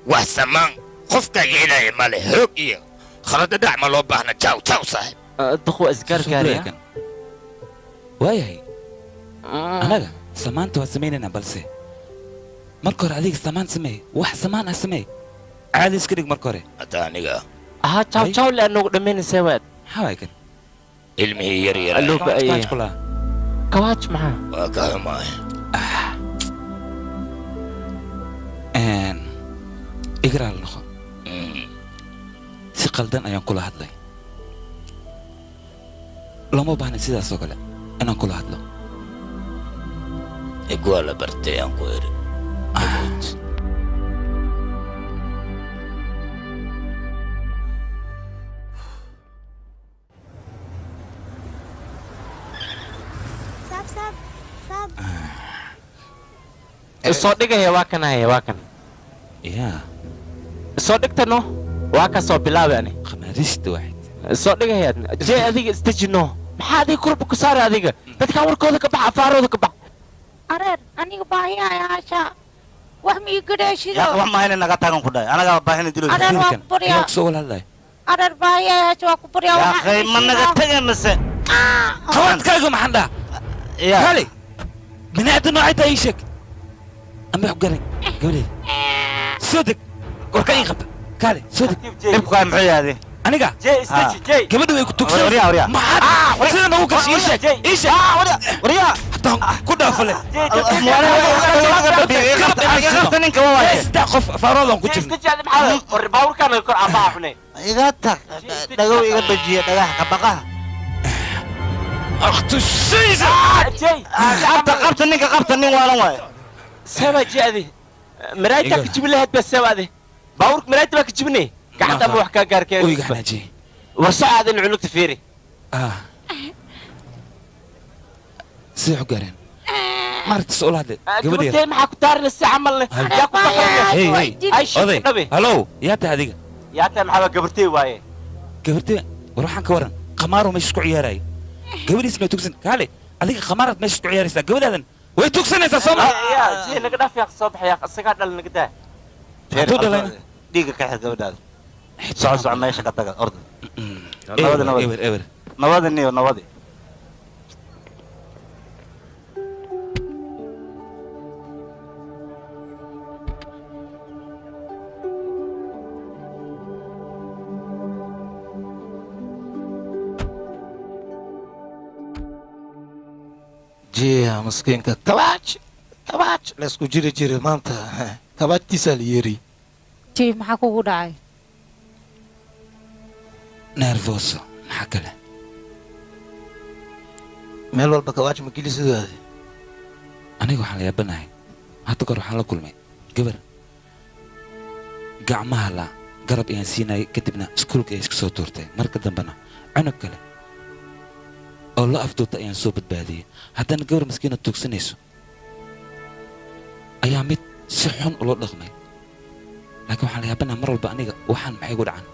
Wax samaan qofka yeelaya male hoog iyo khalada dhac ma loo baahna. Ciao ciao saaxiib. Duqu isgaargaariya. Waayahay. Anaga samaanta waa samaynaynaa, balse marka hore adiga samaan samee, wax samaan ah samee. Caadi iska dhig marka hore. Hadda aniga. Aha ciao ciao le anugu dhammaynaysaa waad. Maxaa waay kan? Ilmihii yar yar. Loo ba'ayay. Kawaaj maxaa? Waa ka xumaay. Igraal noqo. qaldan ayaan kula hadlay. Looma baahna sidaas oo kale inaan kula hadlo. Igwaa la bartay aan ku iri. Soo dhigaya waa kan haya waa kan. Yaa. Soo dhigtano waa ka soo bilaabay ani. Khamaarista waxid. Soo dhigaya jee adiga isdejino. Maxaa adiga kurba ku saaray adiga? Dadka warkooda ka bax, afaarooda ka bax. Areer aniga baahi ayaa hasha. Wax ma ii gadhaashido. Yaa wax ma hayna naga taagan ku dhahay. Anaga baahina dilo. Areer waa ku baryaa. Soo wala hadlay. Areer baahi ayaa hasha waa ku baryaa. Yaa akhay ma naga tagay mise. Qawadkaaga maxaan dhaha? Yaa. Kali. Bini'aadan noocay tahay ii sheeg. Ama wax garan gabadheeda. Soo deg. Warka ii qabta. Kali soo deg. Dhibku waa muxuu yahay? Aniga. Gabadhu way ku tugsanaysaa. Maxaad sida noogu gashay ii sheeg. Ii sheeg. Waryaa. Hataa ku dhaafale. Qabta ninka waa waaye. Saddex qof faaroodan ku jirna. Iga tag. Dhagow iga bajiya dhagaha ka baqaha. Akhtushiisa. Qabta qabta ninka qabta nin waalan waaye. Saba jeedi. Maraayta ka jibin lahayd bas sabaade. Baabuurka maraayta baa ka jibinay. Gacanta ma wax ka gaarkeen. Oy gaxnaaji. War socaadan cunugta fiiri. Sidee u gaareen? Maaragta soo hadlay. Gabadha. Gabadha maxaa ku taarina si camal leh? Yaa ku Hey hey. Oday. Hello, yaa tahay adiga? Yaa tahay maxaa gabartay waaye? Gabartay war waxaan ka waran qamaaro meesha isku ciyaarayay. Gabadhiis ma tugsan. Kaale, adiga qamaarad meesha isku ciyaaraysaa. Gabadhaadan way tugsanaysaa soo ma? Yaa, jee naga dhaaf yaa soo baxaya isagaa dhal naga daa. Hadduu dhalayna dhiiga ka xir gabadhaada. Soco soco meesha ka taga orda. Nabadi nabadi. Eber eber. Nabadi niyo nabadi. Jiya miskiinka kabaaj kabaaj la isku jiri jiray maanta kabaajtiisaa la yeeri. Jee maxaa kugu dhacay? Nervoso maxaa kale? Meel walba kabaaj ma geli sidaadi. Aniga waxaan la yaabanahay. Hadda kahor waxaan la kulmay gabar gacmaha la garab ayaan siinayay kadibna iskuulka ayay iska soo tuurtay. Marka dambena cunug kale oo la afduubta ayaan soo badbaadiyey. Haddana gabar maskiina tuugsanayso ayaa mid si xun ula dhaqmay. Laakiin waxaan la yaabanahay mar walba aniga waxaan maxay igu dhacan?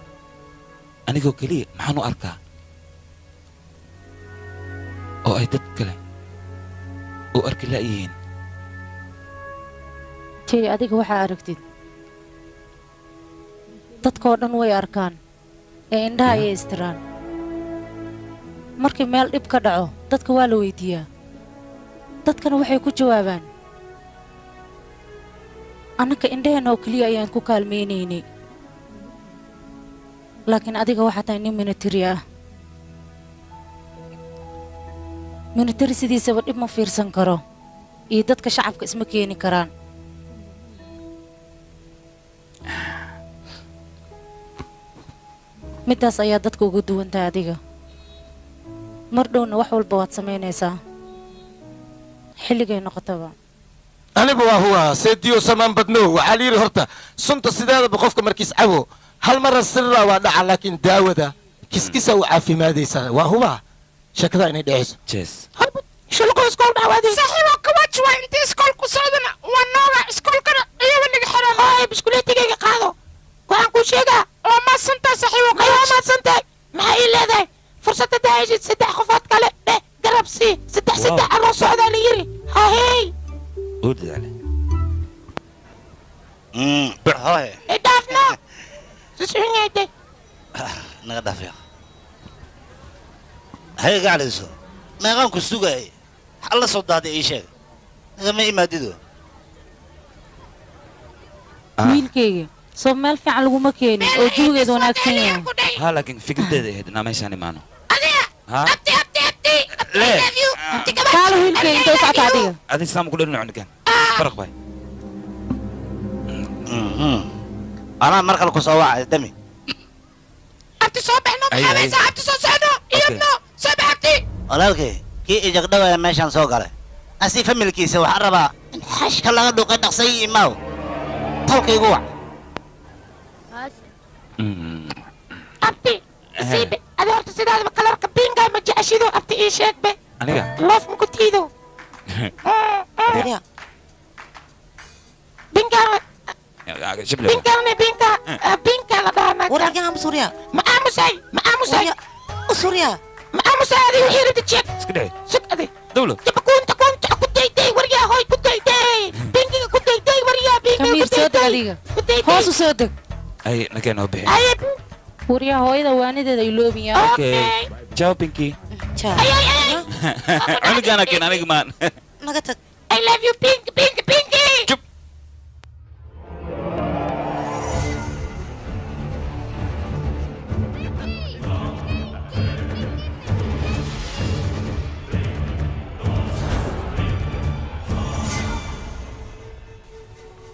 Anigoo keliya maxaan u arkaa oo ay dad kale u arki la'yihiin? Jee adiga waxaa aragtid dadkoo dhan way arkaan ee indhaha ayay istiraan. Markii meel dhib ka dhaco dadka waa la weydiiyaa. Dadkana waxay ku jawaabaan annaka indhaheenna oo keliya ayaan ku kaalmaynaynay. Laakiin adiga waxaa tahay nin military ah. Military sidiisaba dhib ma fiirsan karo iyo dadka shacabka isma keeni karaan. Middaas ayaa dadka uga duwan tahay adiga. Mar dhowna wax walba waad samaynaysaa. Xilligay noqotaba. Anigu waa huwa seediyo samaan badno waxaa la yidhi horta sunta sideedaba qofka markiis cabo hal mara sirra waa dhaca laakiin daawada kiskisa u caafimaadaysaa waa huwa sheekada inay dhacayso. Jees. Shulqo iskool dhawaadii. Saaxiibo kawaaj waa intii iskool ku socdana waa nooga iskoolkana iyaga naga xiran. Hooy biskuleetigayga qaado. Waxaan kuu sheegaa waa maadsantahay saaxiibo kawaaj. Waa maadsantahay. Maxaa ii leedahay? Fursad haddaa heshid saddex qofood kale dheh garab sii saddex saddex anoo socdaa la yiri. Hahey. Uu dadaalay. Hooye. Idhaafno. Sisuxunyaytay. Naga dhaaf yaa. Hay gaclayso. Meeqaan ku sugayay. Alla soo daaday ii sheeg. Nagama imaadido. Wiilkayga soo meel fiican laguma keenin oo jawigeedu wanaagsan yahay. Ha laakiin fikraddeeda ahayd inaan meeshaan imaano. Adiga. Abti abti abti. Le. Kaalo wiilkayga intee u socota adiga? Adi saam ku dhalin cunugan. Faraq bay. Anaa mar kale ku soo wacay dami. Soo baxno maxaa haysaa abti soo socno iyadno soo bax abti. Walaalkay kii ijagdhawaya meeshaan soo galay asi familkiisa waxaan rabaa in xashka laga dhuuqay dhaqsay imaaw tolkaygu wac. Abti siibe adi horta sidaadaba kalarka binga ma jeceshido abti ii sheeg be. Aniga loof ma ku tiido. Binga binga binga binga la dhahaa. Wararka aamus waryaa. Ma aamusay ma aamusay. Surya ma aamusay adi wixii rabtid sheeg. Iska dheh. Sug adi. Dawlo. Jaba kunta kunta ku dayday waryaa hoy ku dayday. Bingiga ku dayday waryaa bingiga Kamiir ku soo deg dayday. adiga hoos u soo deg. Ay nakeen oo bixin. Ay waryaa hooyada waanideeda ay loobiyaa. Okay. Ciao Pinky. Ciao. Ay ay ay. Cunugaana keen aniga maan. Naga tag. I love you Pink Pink Pinky. Jup.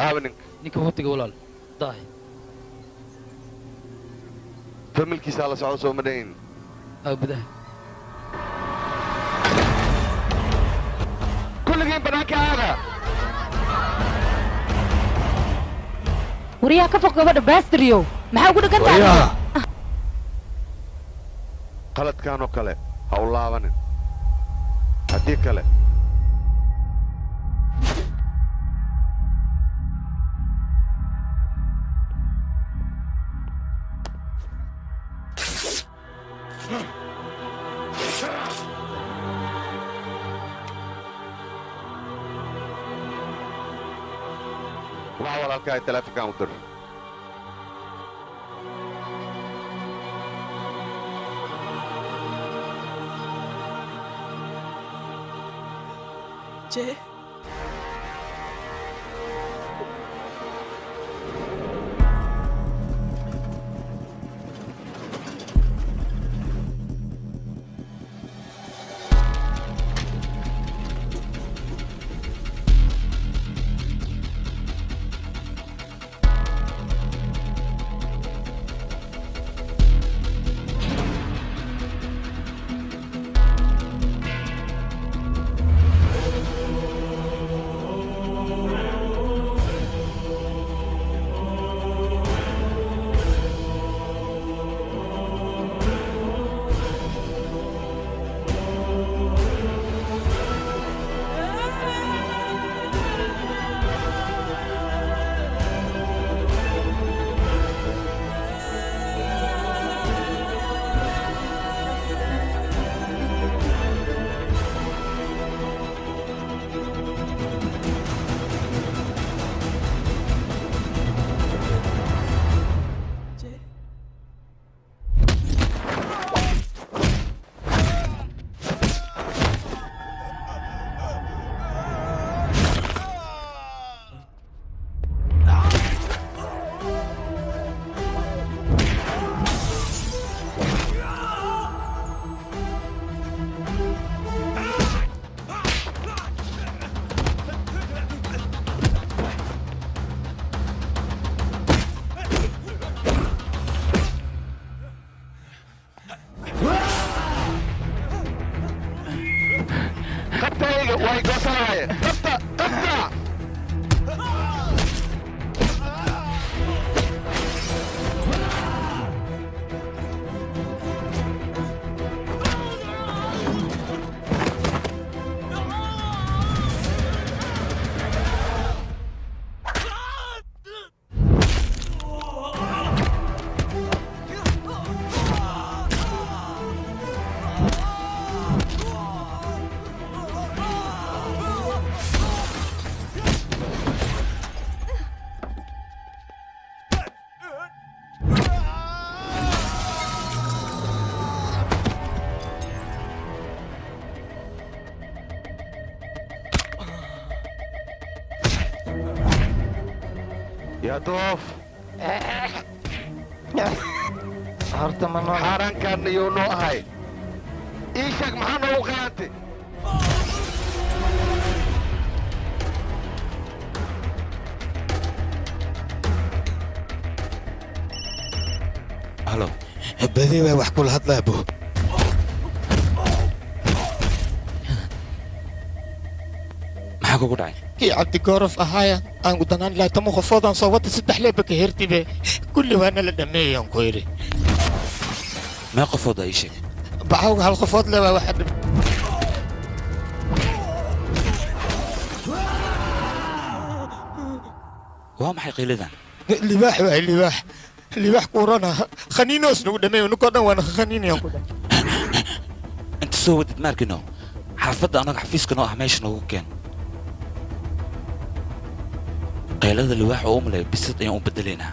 Aabe ninka. Ninka watiga walaal daahi. Familkiisaa la socda soo ma dhayn. Aa gudaha. Kulligiin banaanka aada. Waryaa ka fog gabadha baastriyow maxaa ugu dhagan tahay? Waryaa. Qaladkan oo kale ha u laabanin. Haddii kale waa walaalkaa taleefankaan u dir. Jay. Way goosanaaye. Qabta qabta. يا doof horta ma nool xaaraankan iyuu noo ahay ii sheeg maxaa noogu khiyaantay. Halo. Badii waa wax kula hadlaa bo. Maxaa kugu dhacay? Kii Cabdigorof ahaaya aan ku danaan lahaa tamo qofoodaan soo wata saddex leeba ka hertibe kulli waana la dhameeyaan ku yidhi. Mee qofood aa ii sheeg? Baxawga hal qofood le waa waxa dhib. Waa maxay qiiladan? Libaax waay, libaax. Libaax kuurana khaniinoos nagu dhameeyo, ninkoo dhan waana khaniinayaan ku dhahay. Inta soo wadid ma arkino, xaafadda annaga xafiiska noo ah meesha noogu keen. Qaylada libaax oo u maleeyo bisad ayaan u bedelaynaa.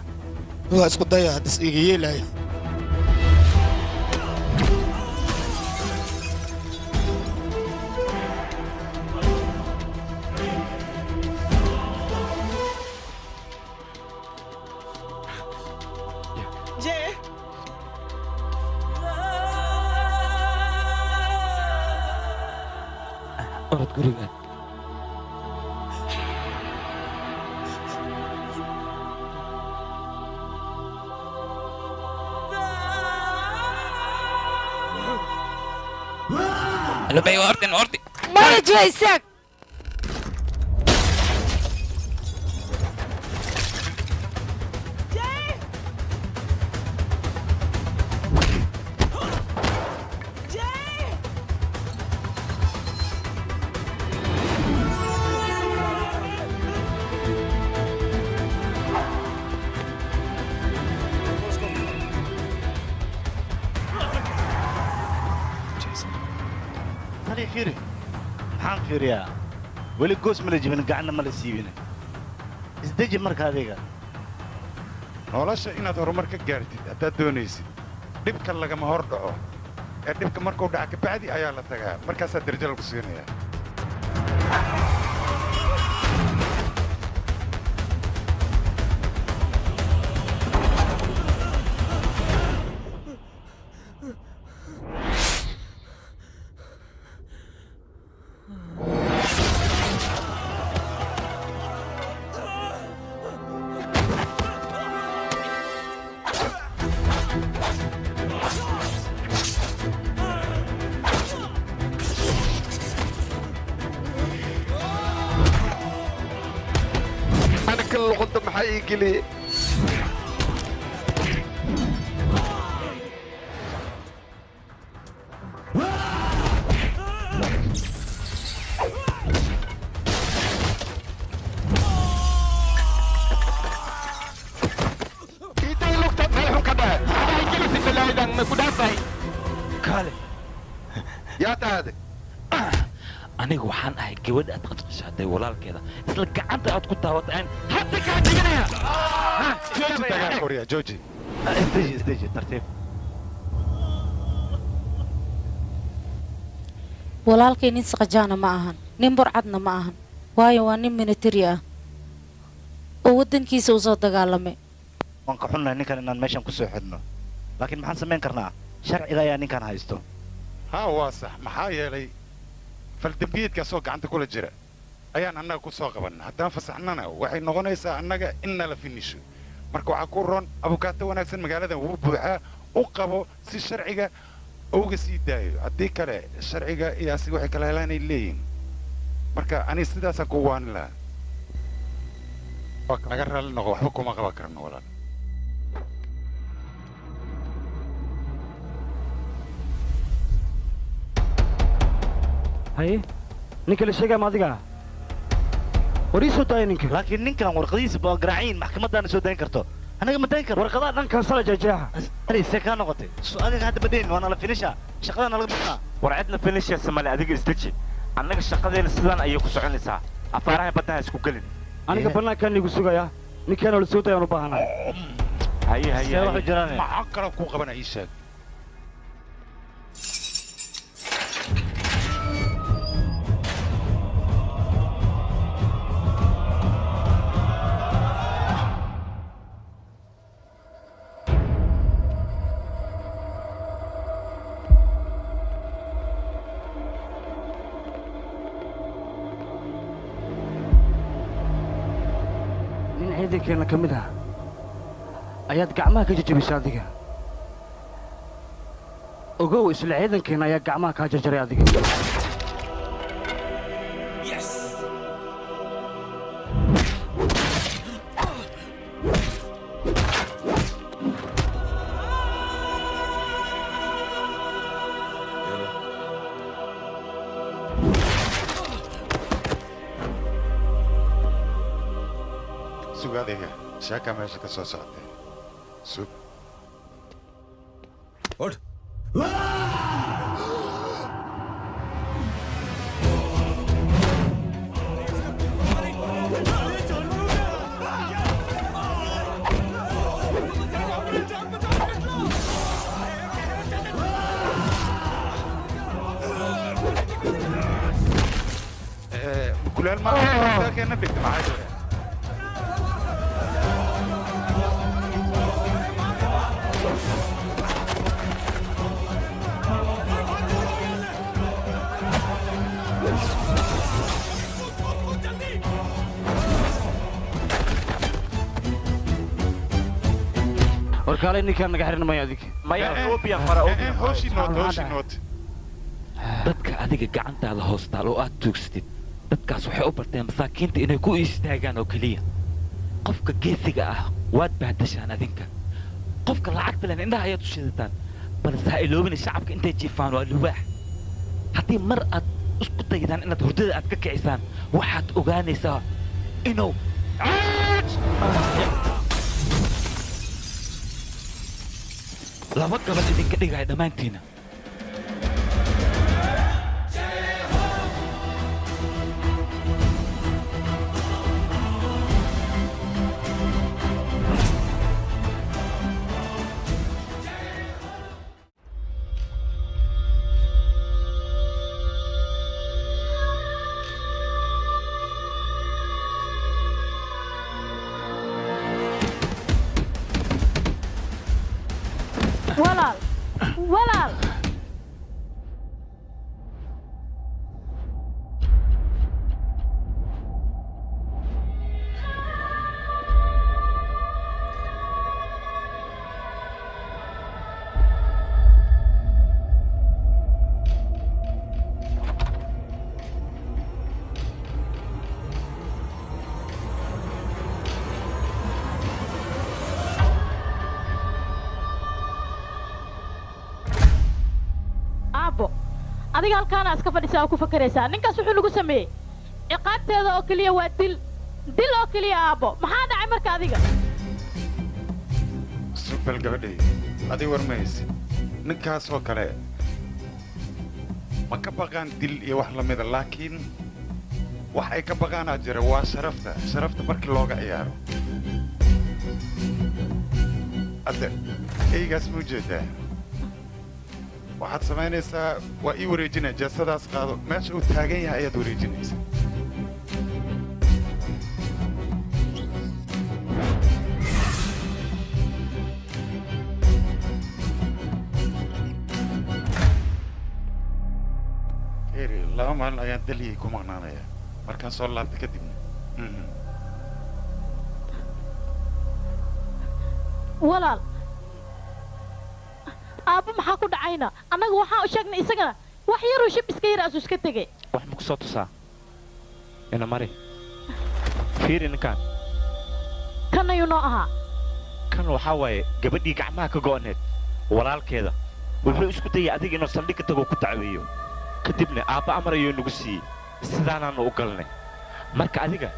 Waa isku daya haddis iga yeelaayo. Orod guriga. Lubay, ordin, ordi. Maya jee, istaag. Tani fiiri, maxaan fiiriyaa? Weli goos ma la jibin, gacanna ma la siibin. Isdeji marka adiga. Nolosha inaad horumar ka gaartid haddaad doonaysid, dhibka lagama hor dhaco, ee dhibka markuu dhaca kabacdi ayaa la tagaa, markaasaa darajo lagu siinayaa. Ana kan luqunta maxaa ii geliyey? Intay lugta meel xun ka dhace. Maxaa gelisi balaayadan ma ku dhaafay? Kaale. Yaa tahay? Aniga waxaan ahay gabadha aad qasqashaatay walaalkeeda, isla gacanta aad ku taabatay aan hadda kaa dhiganaya. Jooji dagaalka, waryaa, jooji. Isdeji, isdeji, tartiib. Walaalkay nin saqajaana ma ahan, nin burcadna ma ahan, waayo waa nin militari ah oo waddankiisa u soo dagaalamay. Waan ka xunnahay ninkan inaan meeshan ku soo xidhno, laakiin maxaan samayn karnaa? Sharciga ayaa ninkan haysto. Haa, waa sax, maxaa yeelay faldambiyeedkaasoo gacanta kula jira ayaan annaga ku soo qabanna. Haddaan fasaxnana waxay noqonaysaa annaga in nala finisho. Marka waxaa ku roon abukaato wanaagsan magaaladan wuu buuxaa, u qabo si sharciga uga sii daayo. Haddii kale sharciga iyo asiga waxay kala helaanay leeyihin. Marka aniga sidaasaan ku waanin lahaa. Waa naga raalli noqo, waxba kuma qaban karno walaal. Haye, ninka la sheegaya ma adiga? War ii soo daaya ninka. Laakiin ninkan warqadihiisa baa garaaciin, maxkamadaana soo dayn karto, anaga ma dayn karno. Warqadaha dhan kansala jeexjeexa. Tani see kaa noqotay? Su adiga hadda ma dayn, waa nala finisha, shaqadana laga bixinaa. War cidna finishaysa male, adiga isdeji. Annaga shaqadeena sidaan ayay ku soconaysaa, afaaraha baddaha isku gelin. Aniga bannaankaan igu sugayaa, ninkaanoo la soo daayaan u baahanahay. Haye, haye. See wax u jiraan? Maxaa kaloo kuu qabana ii sheeg. Nin ciidankeenna ka mid ah ayaad gacmaha ka jejebisay adiga. Ogow isla ciidankeena ayaa gacmaha kaa jarjaray adiga. Sug adiga, sheeka meesha ka soo socotay. Sug. Kulaal ma keena dhigta maxaa jira? Warkaalay ninkaan naga xiran maya adiga. Maya oobiya fara oobiya. Hooshi noot, hooshi noot. Dadka adiga gacantaada hoostaal oo aad tuugsatid, dadkaas waxay u barteen masaakiinta inay ku istaagaan oo keliya. Qofka geesiga ah waad bahdashaan adinka. Qofka lacagta leh indhaha ayaad u shidataan. Balse ha iloobina shacabka intay jiifaan waa libaax. Haddii mar aad isku daydaan inaad hurdada aad ka kicisaan, waxaad ogaanaysaa inuu laba gabal idinka dhigaya dhammaantiina. Walaal, walaal. Adiga halkaana iska fadhisaa oo ku fakaraysaa. Ninkaas wuxuu nagu sameeyey ciqaabteeda oo keliya waa dil, dil oo keliya aabbo. Maxaa dhacay marka adiga? Sug bal gabadhay, adiga war ma haysid. Ninkaas oo kale ma ka baqaan dil iyo wax la mida, laakiin wax ay ka baqaanaa jira waa sharafta, sharafta markii looga ciyaaro. Hadda eygaas ma ujeedaa? Waxaad samaynaysaa waa ii wareejinaya, jeesadaas qaado, meesha uu taagan yahay ayaad wareejinaysaa. Eri, 2 maalin ayaan Delhi ku maqnaanayaa. Markaan soo laabta kadibna. Walaal, aabbo maxaa ku dhacayna? Annaga waxaan u sheegnay isagana wax yaruu shib iska yar asuu iska tegey. Wax ma ku soo tusaa? Ina mari. Fiiri ninkaan. Kan ayuu noo ahaa. Kan waxaa waaye gabadhii gacmaha ka go'aneed walaalkeeda. Wuxuu isku dayay adiga inuu saldhig ka tago ku dacweeyo. Kadibna aabba amar ayuu nagu siiyey. Sidaanaanu u galnay. Marka adiga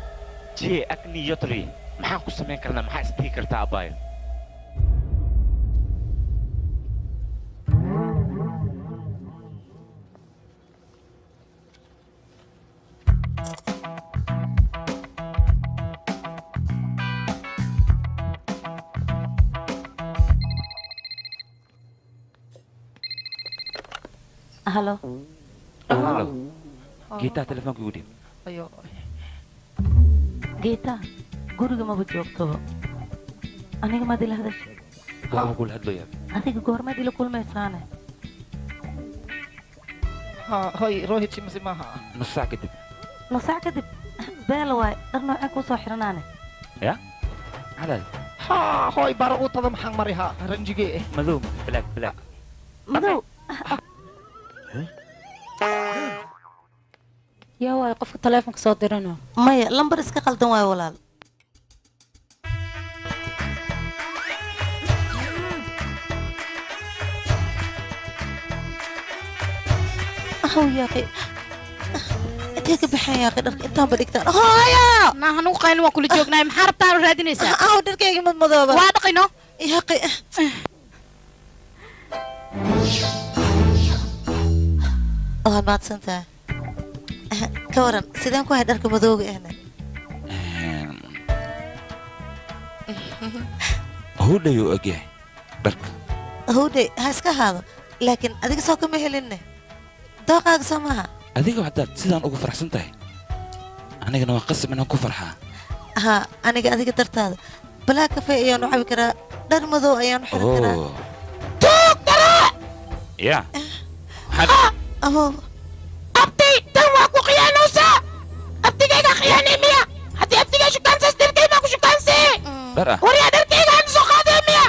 jee agni yotri maxaan ku samayn karnaa? Maxaa isdhihi kartaa abbaayo? Halo. Halo. Geeta telefoonka igu dhiib. Ayo. Geeta, guriga maba joogtoba. Aniga maad ila hadashay? Waa kula hadlayaa. Adiga goormaad ila kulmaysaane? Hoy, Rohit Shimsi maaha. Nus saac kadib. Nus saac kadib? Beel waay, dhar noocee kuu soo xiranaane? Ya? Maxaa Ha, hoy, bara u tada maxaan mari ha, ranjigee. Madow, black, black. Madow? Yaa waay qofka taleefonka soo dirano? Maya, lambar iska qaldan waayo walaal. Aw yaaqi, intee ka baxeen yaaqi dharka intaanba dhigtaan hooyo? Maaha nugu qaylin, waan kula joognaay. Maxaa rabtaa oo raadinaysaa? Aw dharkayga madmadooba. Waa dhaqino. Yaaqi, waad mahadsan tahay. Ka waran sideen ku hay dharka madooga ahna? Hudhayuu ogyahay dharka. Howdhay ha iska ahaado, laakiin adiga soo kama helinne, dooqaaga soo maaha. Adiga haddaad sidaan ugu faraxsan tahay, anigana waa qasab inaan ku farxaa. Haa, aniga adiga dartaada balaa kafee ayaan u cabi karaa, dhar madow ayaan u xiran karaa. Oh ya, maxaa? Abo. Abti, tan waa ku khiyaanaysaa. Abtigayga khiyaanay miya? Haddii abtigay shukaansays, dharkay baa ku shukaansee. Dhar ah. Waryaa, dharkayga aan soo qaaday miya?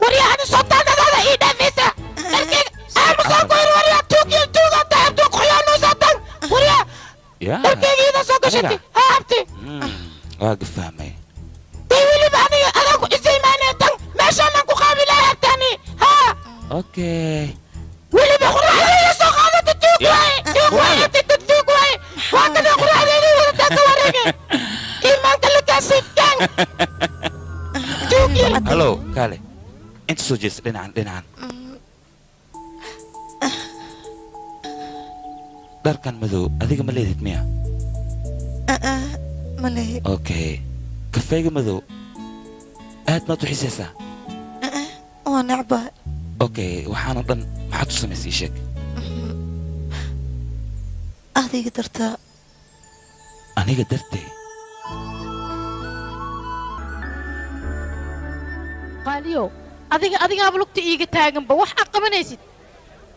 Waryaa, ani soo taanadaada ii dhaafaysa dharkayga aanu soo goyr. Waryaa, tuugiyo tuugaa tahay abti, ku khiyaanaysaa tan. Waryaa, ya dharkayga iida soo gashatay haa abti. Waa gafahmay. Dee weliba aniga adaa ku isaymaanee, tan meeshaanaan ku qaabilaya abtani haa. Okay. Weliba quraacdayda soo qaadata, tuug waaye, tuug waaye abti, tan tuug waaye. Waa kana quraacdayda wadataa ka wareege iimaanka la kaasay kan tuug. Hallo, kaale inta soo jeesta, dhinacan dhinacan. Dharkan madow adiga ma leedid miya? Ma lehi. Okay, kafeega madow aad maad u xiisaysaa? Waa necbahay. Okay, waxaanoo dhan maxaad u samaysay, ii sheeg. Adiga dartaa. Aniga dartee? Qaaliyow, adiga adigaaba lugta iiga taaganba wax aad qabanaysid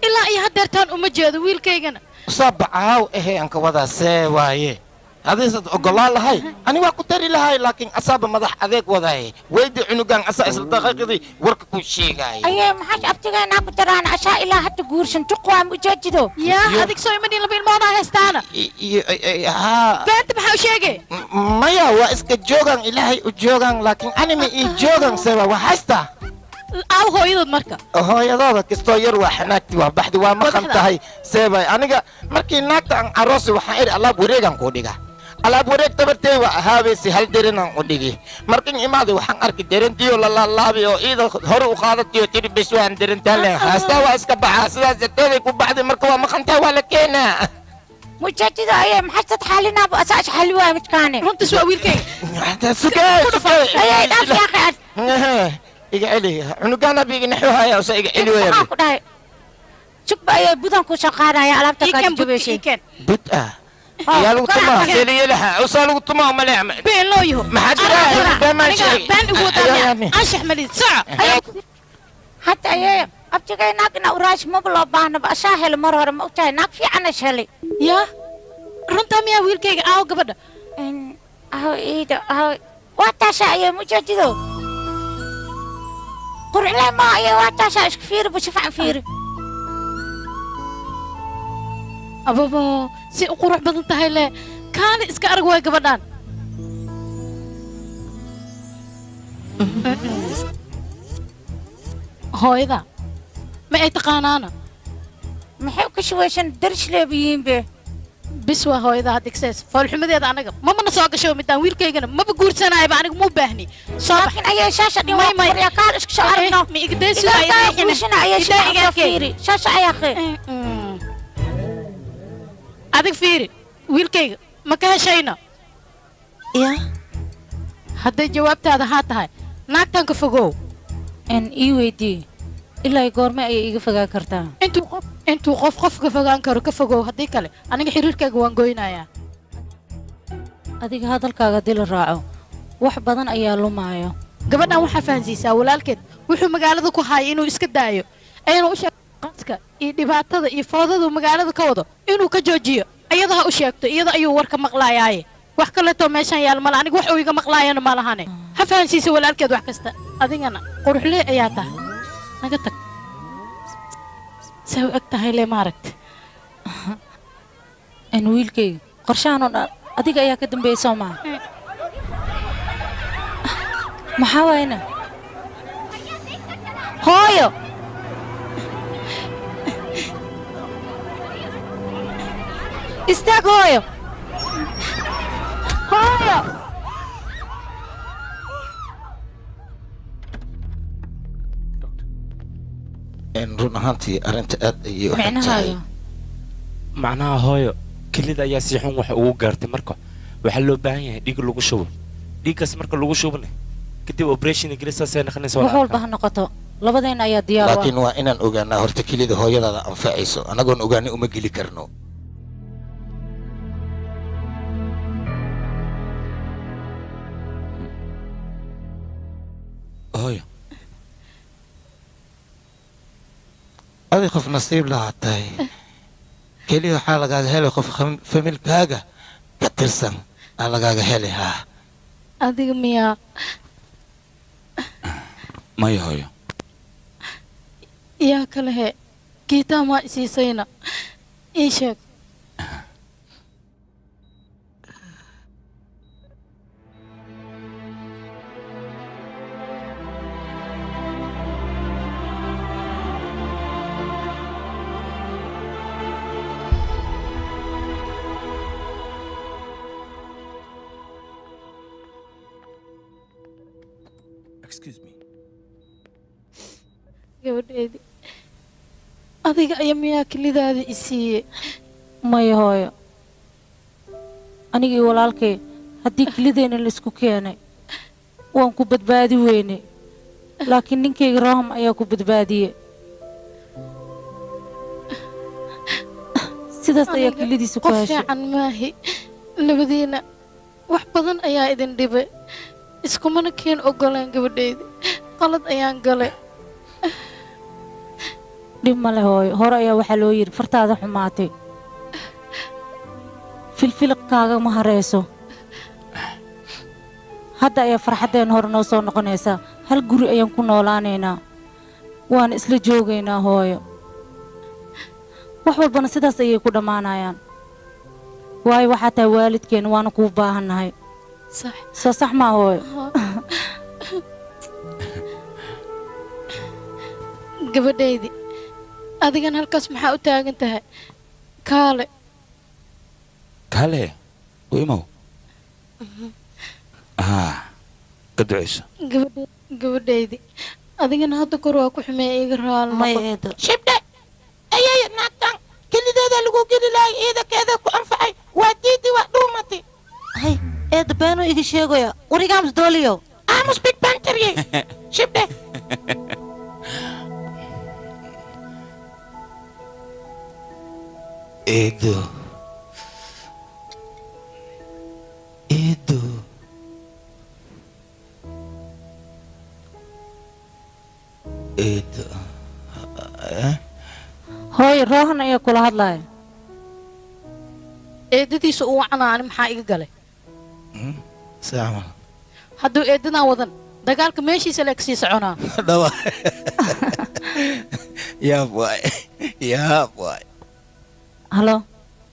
ilaa iyo haddeertaan uma jeedo wiilkaygana. Usaabacahaw ehe anka wadaa see waaye, hadiisad ogolaan lahay ani waa ku dari lahay, laakiin asaaba madax adeeg wadaye. Weydi cunugan, asaa isla daqiiqadii warka ku sheegaaye. Aye, maxaa abtigeenaa ku daraan ashaa ilaa hadda guursan juqwaa mujeejido? Yaa adig soo imanin laba ilmoodaa haystaana. Haa. Beenta maxaa u sheegay? Maya, waa iska joogan, ilaahay u joogan, laakiin anima ii joogan sewa waa haystaa. Aaw hooyadood marka? Hooyadooda kastoo yar waa xanaagti, waa baxdi, waa maqan tahay seebay. Aniga markii naagta aan aroosi waxaan idhi alaab wareegan kuu dhiga, alaab wareeg tabartey waa ahaabaysi, hal derinaan u dhigi. Markin imaaday waxaan arki derintiyo lalaalaabi oo iida hore u qaadatiyo tidhi bes waan derintaan leen haastaa, waa iska baxaa. Sidaas darteeday ku baxday, marka waa maqan tahay, waa la keenaa. Mujeejido aye, maxaa sad xaalinaaba asaa xali waaya midkaane. Runtiis waa wiilkayga. Sugee sugee. Aye, dhaaf yaaqi ad. Iga celi cunugaana biiga naxuhaya usa iga celi waya. Maxaa ku dhahay? Sugba ayay budan ku soo qaadaya alaabta Iiken bud. Kaajubeshay. Iiken. Bud ah yaa lagu tumaa seliyelaha usaa lagu tumaa umaleec. Been loo yaho. Maxaa jira? Been maan sheegay. Been igu wadaa, anshax malid soco. Hadda ayay abtigay naag ina uraash maba loo baahnaba, ashaa helay mar hore, ma ogtahay naag fiican ash helay. Yaa runtaa miyaa wiilkayga? Aaw gabadha? Aw iida, aw waa taasha ayay mujeejido qurxle ma ayay, waa taasha, isku fiiri bu, si fiican fiiri. Ababo, si u qurux badan tahay le, kaali iska arag waay gabadhaan. Hooyada ma ay taqaanaana? Maxay u kashuwaysan darisleebiyiin be? Bis waa hooyada hadigsees foolxumadeeda anaga mamana soo gasho midaan, wiilkaygana maba guursanayaba, aniga muu baahni. Soo bax. Laakiin ayay shaasha dhin May, waa may. qurya kaal isku soo aragno. Ma igdaysu ay guurshana ayay Idaa shaasha iga arkay. fiiri shaasha ayaa. Adig fiiri wiilkayga, ma ka heshayna? Ya. Hadday jawaabtaada haa tahay, naagtan ka fogow. En ii weydii, ilaa goorme ayay iiga fogaan kartaa? Intuu qof qof ka fogaan karo ka fogow, haddii kale aniga xiriirkayga waan goynayaa. Adiga hadalkaaga haddii la raaco wax badan ayaa lumaayo. Gabadhan waxaa fahansiisaa walaalkeed wuxuu magaalada ku haaya inuu iska daayo, ayna u sheegto qaska iyo dhibaatada iyo foodadu magaalada ka wado inuu ka joojiyo. Iyada ha u sheegto, iyada ayuu warka maqlaayaaye. Wax kaleetoo meeshan yaal mala, aniga wax uu iga maqlaayana ma lahane. Ha fahansiisa walaalkeed wax kasta. Adigana quruxlee ayaa tahay, naga tag. Say u eg tahay le maaragta. In wiilkayga qorshahan oo dhan adiga ayaa ka dambeeyay soo maaha? Maxaa waayna? Hooyo! Istaag hooyo! Hooyo! Run ahaantii arrinta aad ayay u xun tahay. Macnaha hooyo kelida ayaa si xun wax ugu gaartay. Marka waxaa loo baahan yahay dhiig lagu shubo, dhiiggaas marka lagu shubana kadib operation ingiriisaasay noqonaysa. Wax walba ha noqoto, labadeena ayaa diyaar u ah. Laakiin waa inaan ogaanaa horta kelida hooyadaada anfacayso, annagoon ogaanay uma geli karno. Hooyo adi qof nasiib lahaa tahay, keliya waxaa lagaaga helay qof familkaaga ka tirsan aa lagaaga helay. Haa adiga miyaa? Maya hooyo. Yaa kale he, geetaa maa isiisayna ii sheeg. Excuse me. Gabadheedii, adiga ayaa miyaa kelidaada i siiyey? Maya hooyo, anigii walaalkay haddii kelideenna laisku keenay waan ku badbaadi weynay, laakiin ninkayga Roham ayaa ku badbaadiyey. Sidaas ayaa Aniga kelidiisa ku qof heshay. fiican maahi, labadiina wax badan ayaa idin dhibay, iskumana keen ogolaan. Gabadheydii, qalad ayaan galay. Dhib ma leh hooyo, hore ayaa waxaa loo yidhi fartaada xumaatay filfiliqkaaga ma harayso. Hadda ayaa farxaddeen hore noo soo noqonaysaa. Hal guri ayaan ku noolaanaynaa, waana isla joogaynaa hooyo. Wax walbana sidaas ayay ku dhammaanayaan, waayo waxaa tahay waalidkeen, waana kuu baahannahay. Sax. Soo sax maa hooyo? Gabadhaydii, adigan halkaas maxaa u taagan tahay? Kaale. Kaale u imow, haa ka ducayso. Gabadhaydii, adigana hadda kor waa ku xumeeya, iga raali noqo. Shibdhe ayay naagtan kelideeda lagu geli lahay, ciidankeeda ku anfacay waa diidi, waa dhuumatay. Hay eedda, beenuu iga sheegaya warigaamus dooliyo. Aamus big bantarye shibdhe. Eedo, eedo, eedo, eh? Hooyo, Roohan ayaa kula hadlaya. Eedadiisa uu wacanaa, ani maxaa iga galay? Si camal. Hadduu eedadan wadan dagaalka meeshiisa leeg sii soconaa. Dhawa yaab waay, yaab waay. Halo.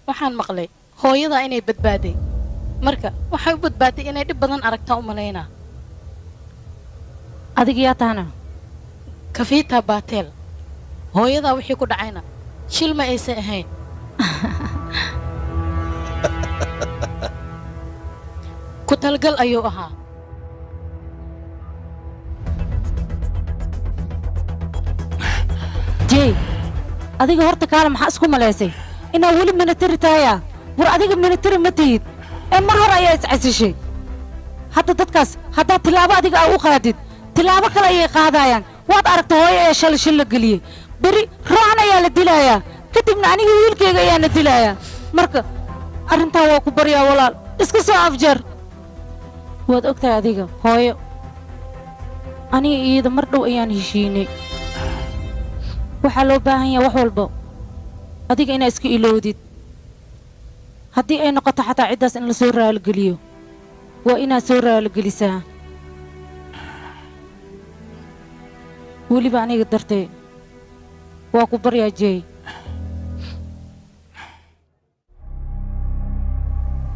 Waxaan maqlay hooyadaa inay badbaaday. Marka waxay u badbaaday inay dhib badan aragtaa u malaynaa. Adiga yaa tahana? Kafiita Baateel. Hooyadaa wixii ku dhacayna shil ma aysan ahayn. Ku talgal ayuu ahaa. Jey, adiga horta kaale, maxaa isku malaysay inaa weli military tahaya? War adiga military ma tihid ee mar hore ayaa iscasishay. Hadda dadkaas haddaad tilaabo adiga aa u qaadid, tilaabo kale ayay qaadayaan. Waad aragta, hooyo ayaa shalay shil la geliyey, beri Roohan ayaa la dilayaa, kadibna aniga wiilkayga ayaana dilayaa. Marka arrintaa waa ku baryaa walaal, iska soo afjar. Waad ogtahay adiga hooyo, aniga iyada mar dhow ayaan heshiinay. Waxaa loo baahan yahay wax walba adiga inaa iska ilowdid. Haddii ay noqoto xataa ciddaas in la soo raaligeliyo, waa inaad soo raaligelisaa, weliba aniga dartee. Waa ku baryaa Jay.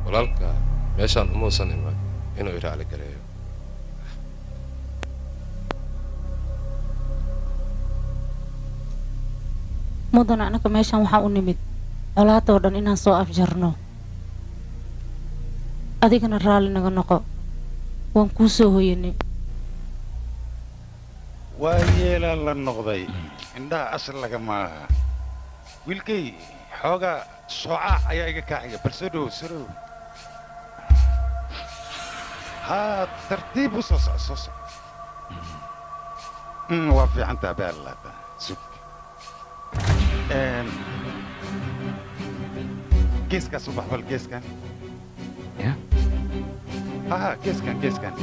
Walaalka meeshaan umuusan iman inuu i raali gareeyo. Mudan, anaka meeshaan waxaa u nimid colaadoo dhan inaan soo afjarno. Adigana raalli naga noqo, waan kuu soo hoyanay. Waa yeelaa la noqday indhaha ashar lagama aha. Wiilkay, xoogaa shoocaac ayaa iga kaaxiga. Bal soo dhowow, soo dhowow. Haa, tartiib u soo soco, soo soco. Waa fiicantaa beerlaata. Sug. Geeskaas u bax, bal geeskan. Haa, geeskan, geeskan.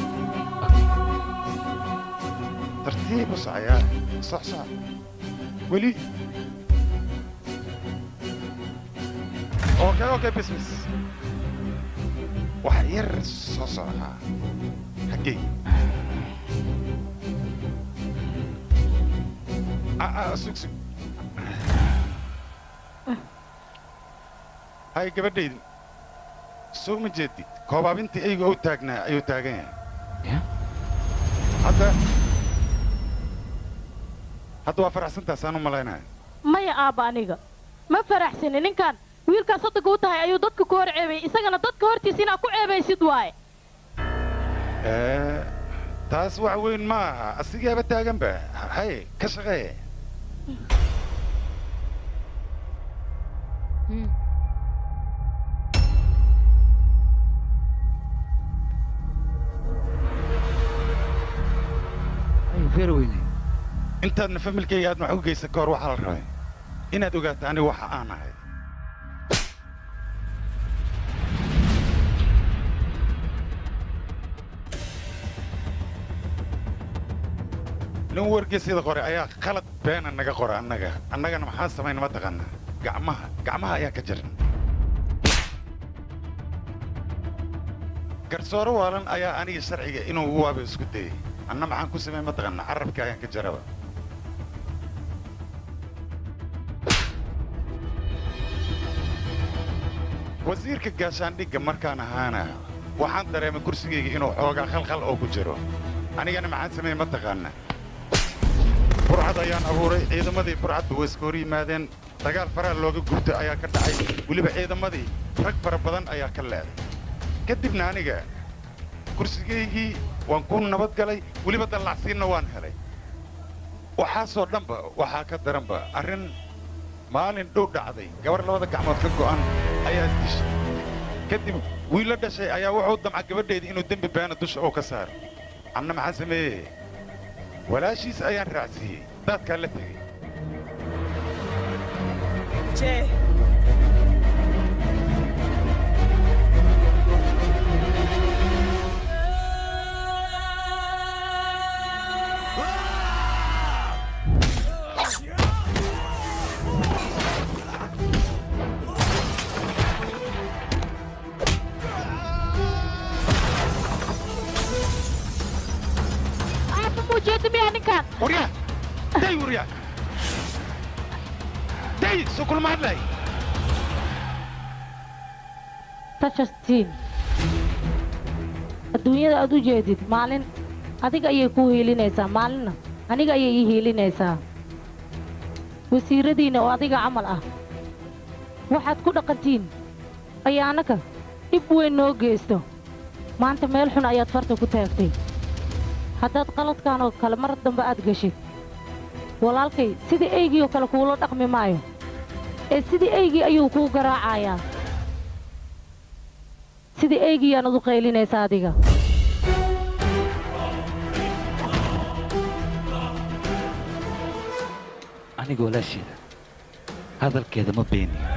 Tartiib u socoyaa. Soc, soc weli. Okay, okay, bes, bes. Wax yar soo socdaa xaggey. Sug, sug. Hay, gabadhaydu, soo ma jeedid koobaabintii eyga u taagnaa ayuu taagan yahay hadda. Hadda waa faraxsantaasaan u malaynaya. Maya aabba, aniga ma faraxsani. Ninkan wiilkaas saddex u tahay ayuu dadka ku hor ceebayay, isagana dadka hortiisa inaad ku ceebaysid waaye. Taas wax weyn ma aha, asigaaba taaganba. Hay, ka shaqeeye. Intaadna familkayga aadna wax u geysan ka hor, waxaa la rabay inaad ogaato anigu waxa aan ahay. Nin wargeysyada qoray ayaa khalad beena naga qora annaga. Annagana maxaa samayna ma taqaanaa? Gacmaha, gacmaha ayaa ka jiran. Garsoore waalan ayaa aniga sharciga inuu ugu waaba isku dayay. Anna maxaan ku samey ma taqaanaa? Carabka ayaan ka jaraba. Wasiirka gaashaandhigga markaan ahaana waxaan dareemay kursigayga inuu xoogaa khalkhal oo ku jiro. Anigana maxaan sameeyey ma taqaanaa? Burcad ayaan abuuray. Ciidamadii burcadba way iska hor yimaadeen. Dagaal faraha looga gubto ayaa ka dhacay. Weliba ciidamadii rag fara badan ayaa ka leeday. Kadibna aniga kursigaygii waan ku nabad galay, weliba dallacsiinna waan helay. Waxaasoo dhanba waxaa ka daranba arrin maalin dhow dhacday. Gabar labada gacmood ka go'an ayaa isdishay. Kadib wiil la dhashay ayaa wuxuu damca gabadheedii inuu dembi beena dusha uu ka saaro. Anna maxaan sameeyey? Walaashiis ayaan raacsiiyey, daadkaa la tegey. Jay. Aabba, muu jeeda miyaa ninkan? Waryaa, day, waryaa, day, soo kulma hadlay. Tashastiin adduunyada aad u jeedid, maalin adiga ayay kuu hiilinaysaa, maalinna aniga ayay ii hiilinaysaa. Wasiiradiinna oo adiga camal ah waxaad ku dhaqantiin ayaa annaga dhib weyn noo geysto. Maanta meel xun ayaad farta ku taagtay. Haddaad qaladkan oo kale mar dambe aad gashid, walaalkay sidii eygii oo kale kuula dhaqmi maayo, ee sidii eygii ayuu kuu garaacayaa. Sidii eygiiyaanad u qaylinaysaa adiga. Aniga walaasheeda hadalkeeda ma beeniyo.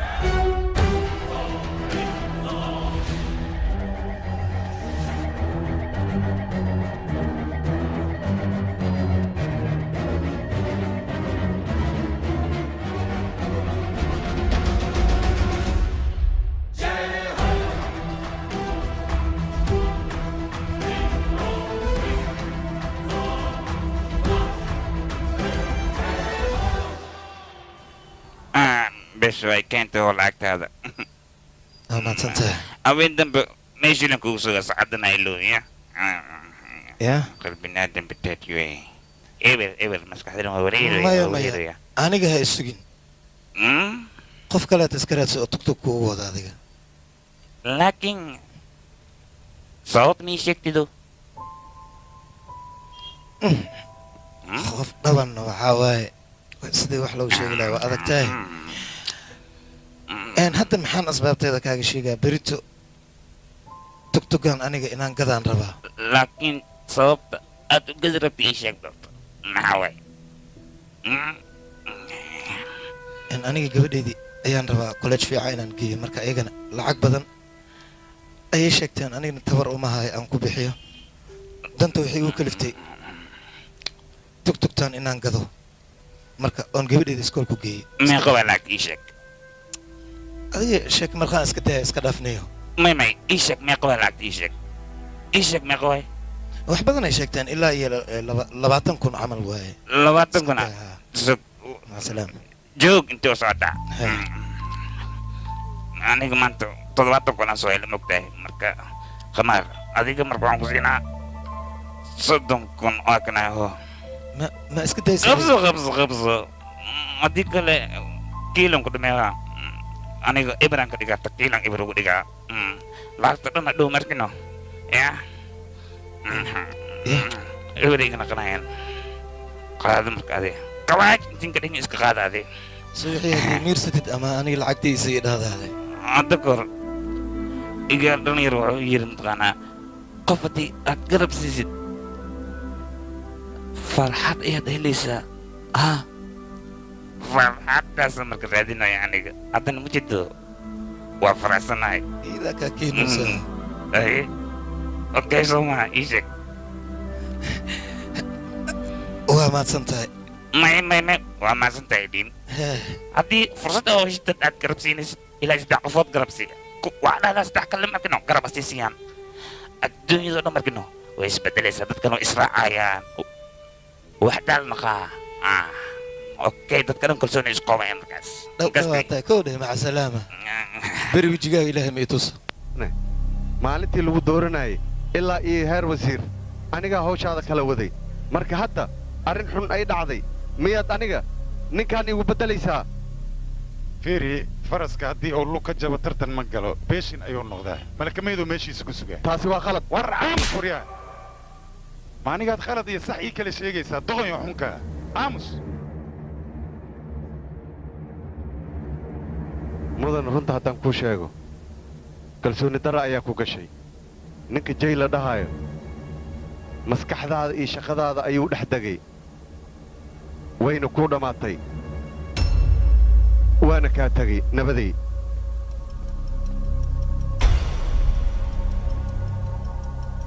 Beesha ay keentay oo lacagtaada. Waa mahadsantahay. Haween dambe meeshiilan kugu sugaa sacadan ay looya. Ya? Qalbinaadan bataatiyo. Eber eber maskaxdana waa wareeraya. Maya maya. Aniga ha isugin. Qof kale aad iska raadso oo tugtug kuugu wada adiga. Laakiin sabab mii sheegtido? Qof dhabanna waxaa waaye sidii wax loogu sheegi lahaa waa adag tahay. Hadda maxaan asbaabteeda kaaga sheegaa berito tugtugan aniga inaan gadaan rabaa. Laakiin sababta aad u gadi rabta ii sheeg doonto maxaa waaye? Aniga gabadheydii ayaan rabaa college fiican inaan geeyo marka iyagana lacag badan ayay sheegteen anigana tabar uma hayo aan ku bixiyo. Danta waxay igu kaliftay tugtugtaan inaan gado marka oon gabadheyda iskool ku geeyey. Meeqa waa lacag ii sheeg? Adiga sheeg markaan iska daya iska dhaafnayo. May may ii sheeg meeqa waa lacagta ii sheeg. Ii sheeg meeqa waay? Wax badan ay sheegteen ilaa iyo 20,000 camal waaye. 20,000 sug. Maca salaama. Joog intee u socotaa? Aniga maanta 70,000 aan soo helay mogtahay marka khamaar adiga marka waxaan ku siinaa 30,000 waa kana ho. Ma iska daysa? Qabso qabso qabso. Haddii kale kiilan ku dhameeyaa. Aniga ibran ka dhigaa kiilan ibir ugu dhigaa. Lacagta dhan hadhow markino. Ya. Ibir igana qanayaan. Qaado marka adiga. Kawaaj intiin ka dhigin iska qaada adiga. Suuxii haddii miirsatid ama aniga lacagtiisa ii dhahdaade. Hadda kahor igaar dhalinyar wuxuu yiri mataqaanaa qof haddii aad garab siisid farxad ayaad helaysaa. Farxaddaasa marka raadinaya aniga haddana ma jirto waa faraxsanahay. Iidaa kaa keenaysaa. Aye okay soo maha ii sheeg. Waa mahadsan tahay. May may may waa mahadsan tahay dhiin. Haddii fursad oo heshid dad aad garab siinaysid ilaa 3 qofood garab siiya. Waa dhahdaa 3 kale markino garab asii siiyaan. Adduunyadoo dhan markino way isbedelaysaa dadkan way israacayaan. Wax daal naqaa. Okay dadka dhan kalsooni isqoobayaan markaas. Dhawaataa kow dheh maca salaama. Beri wejigaaga ilaahay ma i tuso. Maalintii lagu dooranayay ilaa iyo heer wasiir anigaa hawshaada kala waday. Marka hadda arrin xun ay dhacday miyaad aniga ninkaan igu beddelaysaa? Fiiri faraska haddii uu lug ka jabo tartan ma galo beeshin ayuu noqdaa malakamaydu meeshiisa ku sugaa. Taasi waa khalad. War aamus waryaa. Ma anigaad khalad iyo sax ii kala sheegaysaa doqon iyo xunka. Aamus. Mudan runta haddaan kuu sheego kalsooni darra ayaa ku gashay. Ninka jay la dhahayo maskaxdaada iyo shaqadaada ayuu dhex degay. Wayna kuu dhammaatay. Waana kaa tagay nabaday.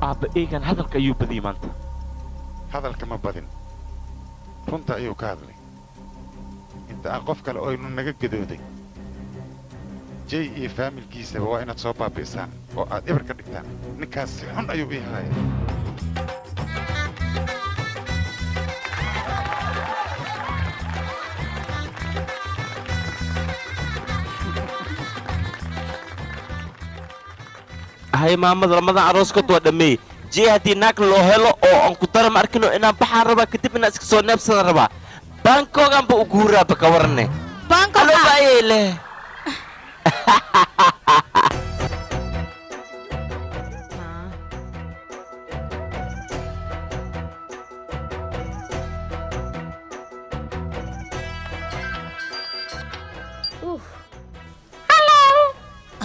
Aabba eegan hadalka ayuu badiyey maanta. Hadalka ma badin. Runta ayuu ka hadlay. Inta aan qof kale oynu naga gadooday. Jay iyo faamilkiisaba waa inaad soo baabi'isaan oo aad eber ka dhigtaan. Ninkaas si xun ayuu ii haaya. Hay maamada lamadan arooskood waa dhammeeyey. Jay haddii naag loo helo oo aan ku dara ma arkino inaan baxaan rabaa kadib inaan iska soo neebsadan rabaa. Bangkoganba u guuraaba ka warane. Bangkok Aloba ayay leh.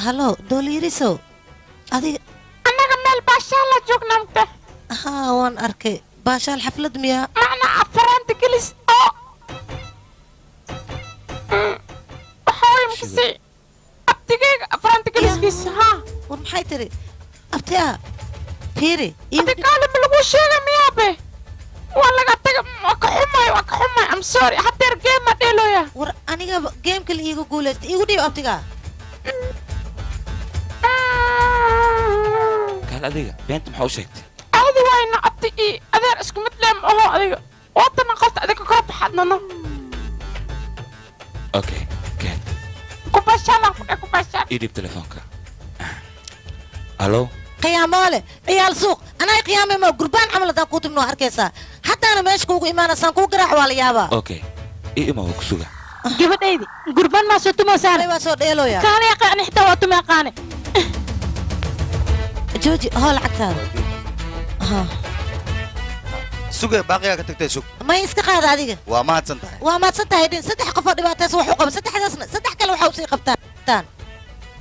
Hallo dooliyarisow adiga annaga meel baashaal la joognaa mugta. Haa waan arkay baashaal xaflad miyaa? Macna afaraanta gelis oo waxaa way mukasi abtigeyga afaraanta geliskiisa haa. War maxay tiri abtiyaa fiiri. Adi kaale ma lagu sheega miyaabe? Waa laga taga waa ka xumay waa ka xumay I'm sorry hadeer game ma dheelooya. War aniga game kale iiga guulaystay iigu dhiib abtigaa. Kaal adiga beenta maxaa u sheegtay? Caadi wayna abti iyo adeer isku mid leem aho adiga. Waatana qofta adiga kor baxadnano. Okay, keen. Ii dhiib telefoonka. Allo. Qiyaamoole ciyaal suuq anaa qiyaamay ma gurbaan camal haddaan kuu timno arkaysaa haddaana meesha kuugu imaanaysaan kuu garaac waa la yaabaa. Okay, ii ima waa ku suga. Gabadhaydi gurbaan maa soo tumaysaan? Waa soo dheelooya. Kaala yaqaani xitaa waa tuma yaqaane. Jooji hoo lacagtaada. Sugay baaqigaa ka tagtay sug. May iska qaada adiga. Waa mahadsan tahay. Waa mahadsan tahay dhin saddex qof oo dhibaataysan wax u qaba saddexdaasna saddex kale waxa u sii qabtaan.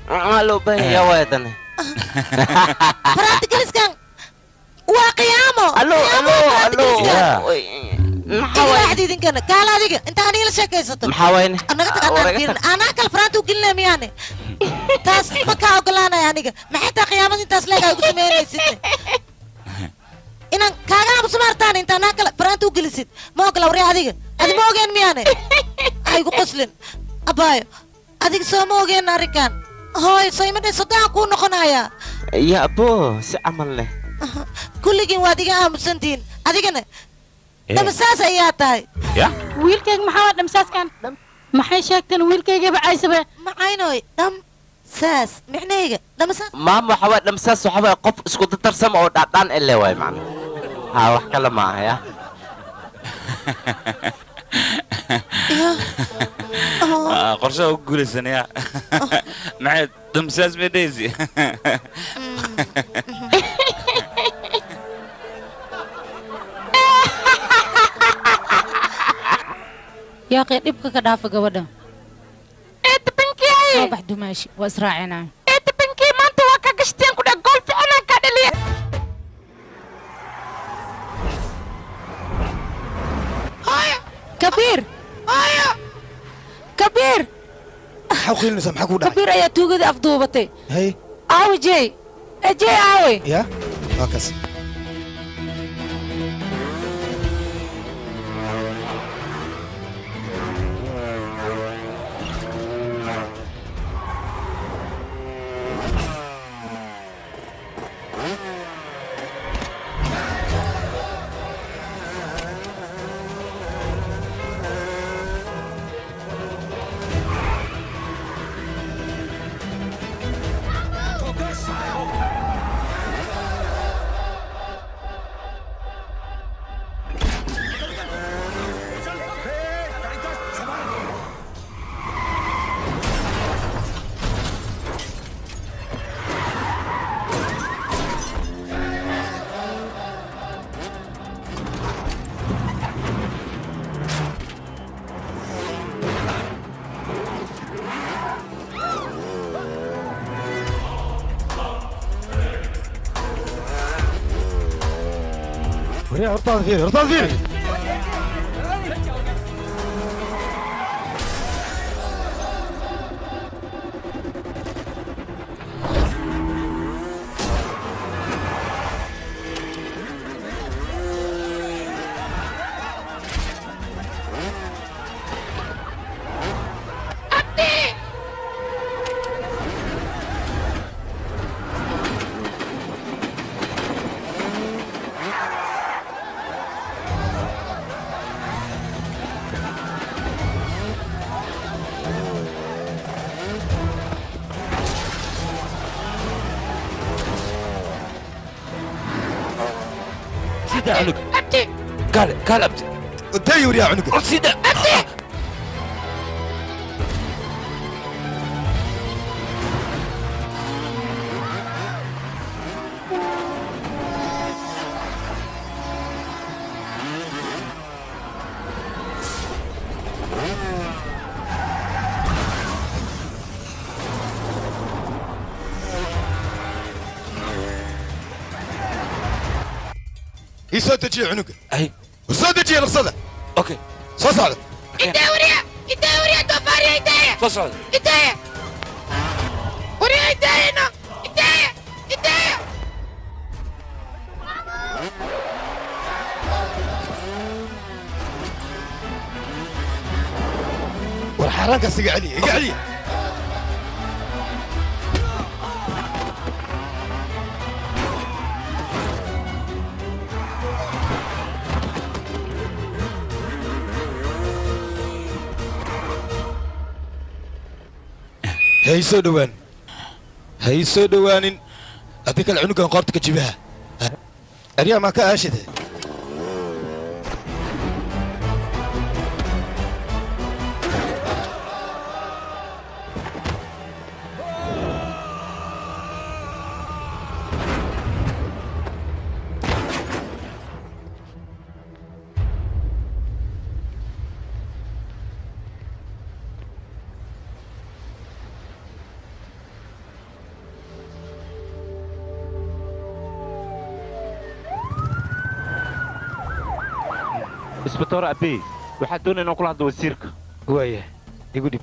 Maxaa loo baahan yahay waayadane? Faraanti geliskan waa qiyaamo. Allo allo allo. Maxaa waaye idinkana kaala adiga inta aniga la sheekaysato. Maxaa waaye? Anaga tag anaan fiirin anaa kale faraanti u gelinaya miyaane? Taas ma kaa ogolaanaya aniga. Maxay taa qiyaamada intaas leeg ay ugu samaynaysid? Inaan kaaga aamuso maartaan inta anaa kale faraanti u gelisid ma ogola waryaa adiga. Adi ma ogeen miyaane? Ha igu qoslin abaayo adiga soo ma ogeen arrinkan. Hooy soo ima dhin soddon kuu noqonayaa. Ya abo si camal leh. Kulligiin waad iga aamusantihiin adigana dhamsaas ayaa tahay. Wiilkayga maxaa waa dhamsaaskan? Maxay sheegteen wiilkaygaba caysabe? Macaynoy dhamsaas micnahayga dhamsaas. Maam waxa waa dhamsaas waxa waa qof isku dardarsama oo dhaadhaan ele waay macna. Haa wax kale ma aha ya. Qorshaha ugu guulaysanaya maxay dhamsaas bay dhehaysi. Yaaqee dhibka ka dhaafa gabadha. Soo bax dumaashi waa israacinaa. Eedabankii maanta waa ka gashteen ku dheh gool fiicanaan kaa dhaliya. Kabiir. Kabiir. Maxaa u qiilinaysaa? Maxaa kugu dhacay? Kabiir ayaa tuugadii afduubatay. Hay. Aawe Jay. Jay aawe. Ya waa kaas. Hortaada fiiri, hortaada fiiri. قال قال ابتي دايور يا عنق سيدا ابتي. Soo dejiye cunuga. Ay. Soo dejiye nafsada. Okay. Soo socda. Intee wariya? Intee wariya doofaariya intee? Soo socda. Intee? Wariya intee no? Intee? Intee? War xaaraankaas iga celiya, iga celiya. Hay soo dhowaan. Ha ii soo dhowaanin haddii kale cunugan qoorta ka jibaha. Aryaa maa ka aashide? Isbatoor Abiy, waxaa doonaya inaan kula hadlo wasiirka. Waaya, igu dhib.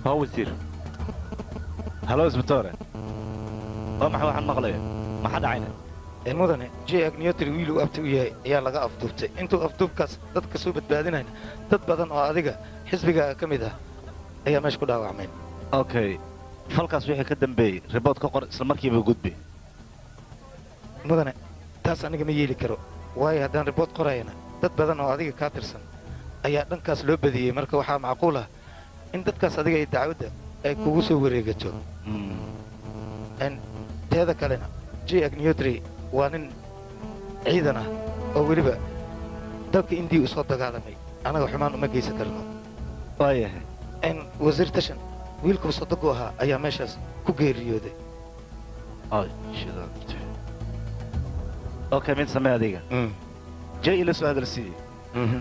Haa wasiir. Halo isbatoore. Waa maxay waxaan maqlayo? Maxaa dhacayna? Mudane, J. Agniyotri wiil uu abti u yahay ayaa laga afduubtay. Intuu afduubkaas dadka soo badbaadinayna, dad badan oo adiga xisbigaaga ka mid ah ayaa meesha ku dhaawacmeen. Okay, falkaas wixii ka dambeeyey ribood ka qor isla markiiba gudbi. Mudane, taas aniga ma yeeli karo. Waayo haddaan ribood qorayana dad badan oo adiga kaa tirsan ayaa dhankaas loo badiyey. Marka waxaa macquul ah in dadkaas adiga ay dacwadda ay kugu soo wareegato. Teeda kalena J. Agniyotri waa nin ciidan ah oo weliba dalka Indiya u soo dagaalamay. Anaga xumaan uma geysan karno. Waayahay. Wasiir Tashan wiilkuu sodogu ahaa ayaa meeshaas ku geeriyooday. Okay, mid samee adiga. Jay ila soo hadalsiiye.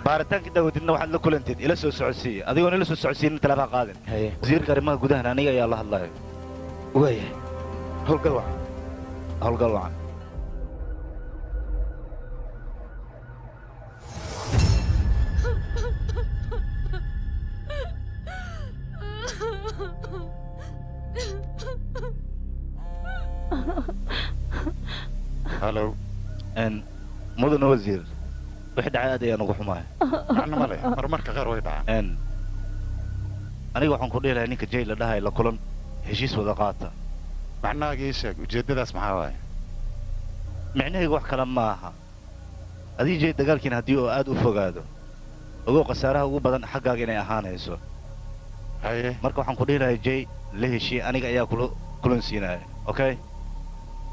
Baaritaankii daawadidna waxaad la kulanteed ila soo socodsiiye. Adigoon ila soo socodsiinin talaabaa qaadin. Wasiirka arrimaha gudahana aniga ayaa la hadlayo. Waayahay. Howlgal wacan. Howlgal wacan. Halo. Mudane wasiir, wixii dhacay aad ayaan ugu xumahay. Macno ma leh, marmarka qaar way dhacaan. Aniga waxaan ku dhihi lahaa ninka Jay la dhahay la kulan heshiis wada qaata. Macnahaaga ii sheeg, ujeeddadaas maxaa waaye? Micnahayga wax kale ma aha. Adii Jay dagaalkiina haddii uu aad u fogaado, ogow khasaaraha ugu badan xaggaaga inay ahaanayso. Haye. Marka waxaan ku dhihi lahaa Jay la heshiiye, aniga ayaa kula kulan siinaya. Okay?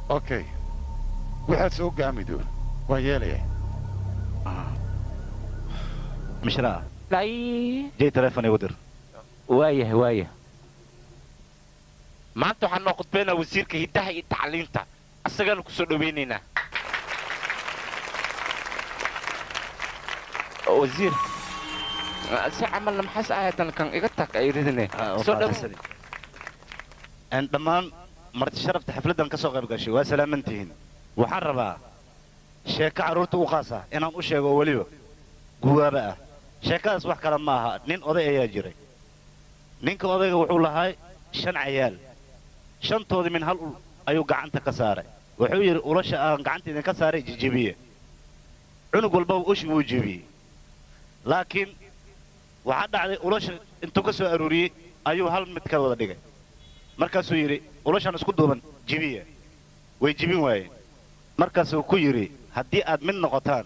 Okay. Waxaad soo gaamido waan yeelayaa. Mishraa. Jay telefoon igu dir. Waayahay waaya. Maanta waxaan noo khudbaynaa wasiirka hiddaha iyo tacliinta. Asagaanu ku soo dhawaynaynaa. Wasiir, si camalna maxaas ahaatan kan iga tag ay ridine. Soo dhawow. Dhammaan marti sharafta xafladdan ka soo qayb gashay waa salaaman tihiin. Waxaan rabaa sheeko carruurta u qaasa inaan u sheego weliba guwaaba ah. Sheekadaas wax kale ma aha, nin oday ayaa jiray. Ninka odayga wuxuu lahaa 5 cayaal. 5toodii min hal ul ayuu gacanta ka saaray. Wuxuu yidhi ulasha aan gacanta idinka saaray jijibiye. Cunug walbaba ushi wuu jibiyey. Laakiin waxaa dhacday ulasha intuu ka soo aruuriyey ayuu hal mid ka wada dhigay. Markaasuu yidhi ulashaan isku duuban jibiye. Way jibin waayeen. Markaasuu ku yidhi haddii aad mid noqotaan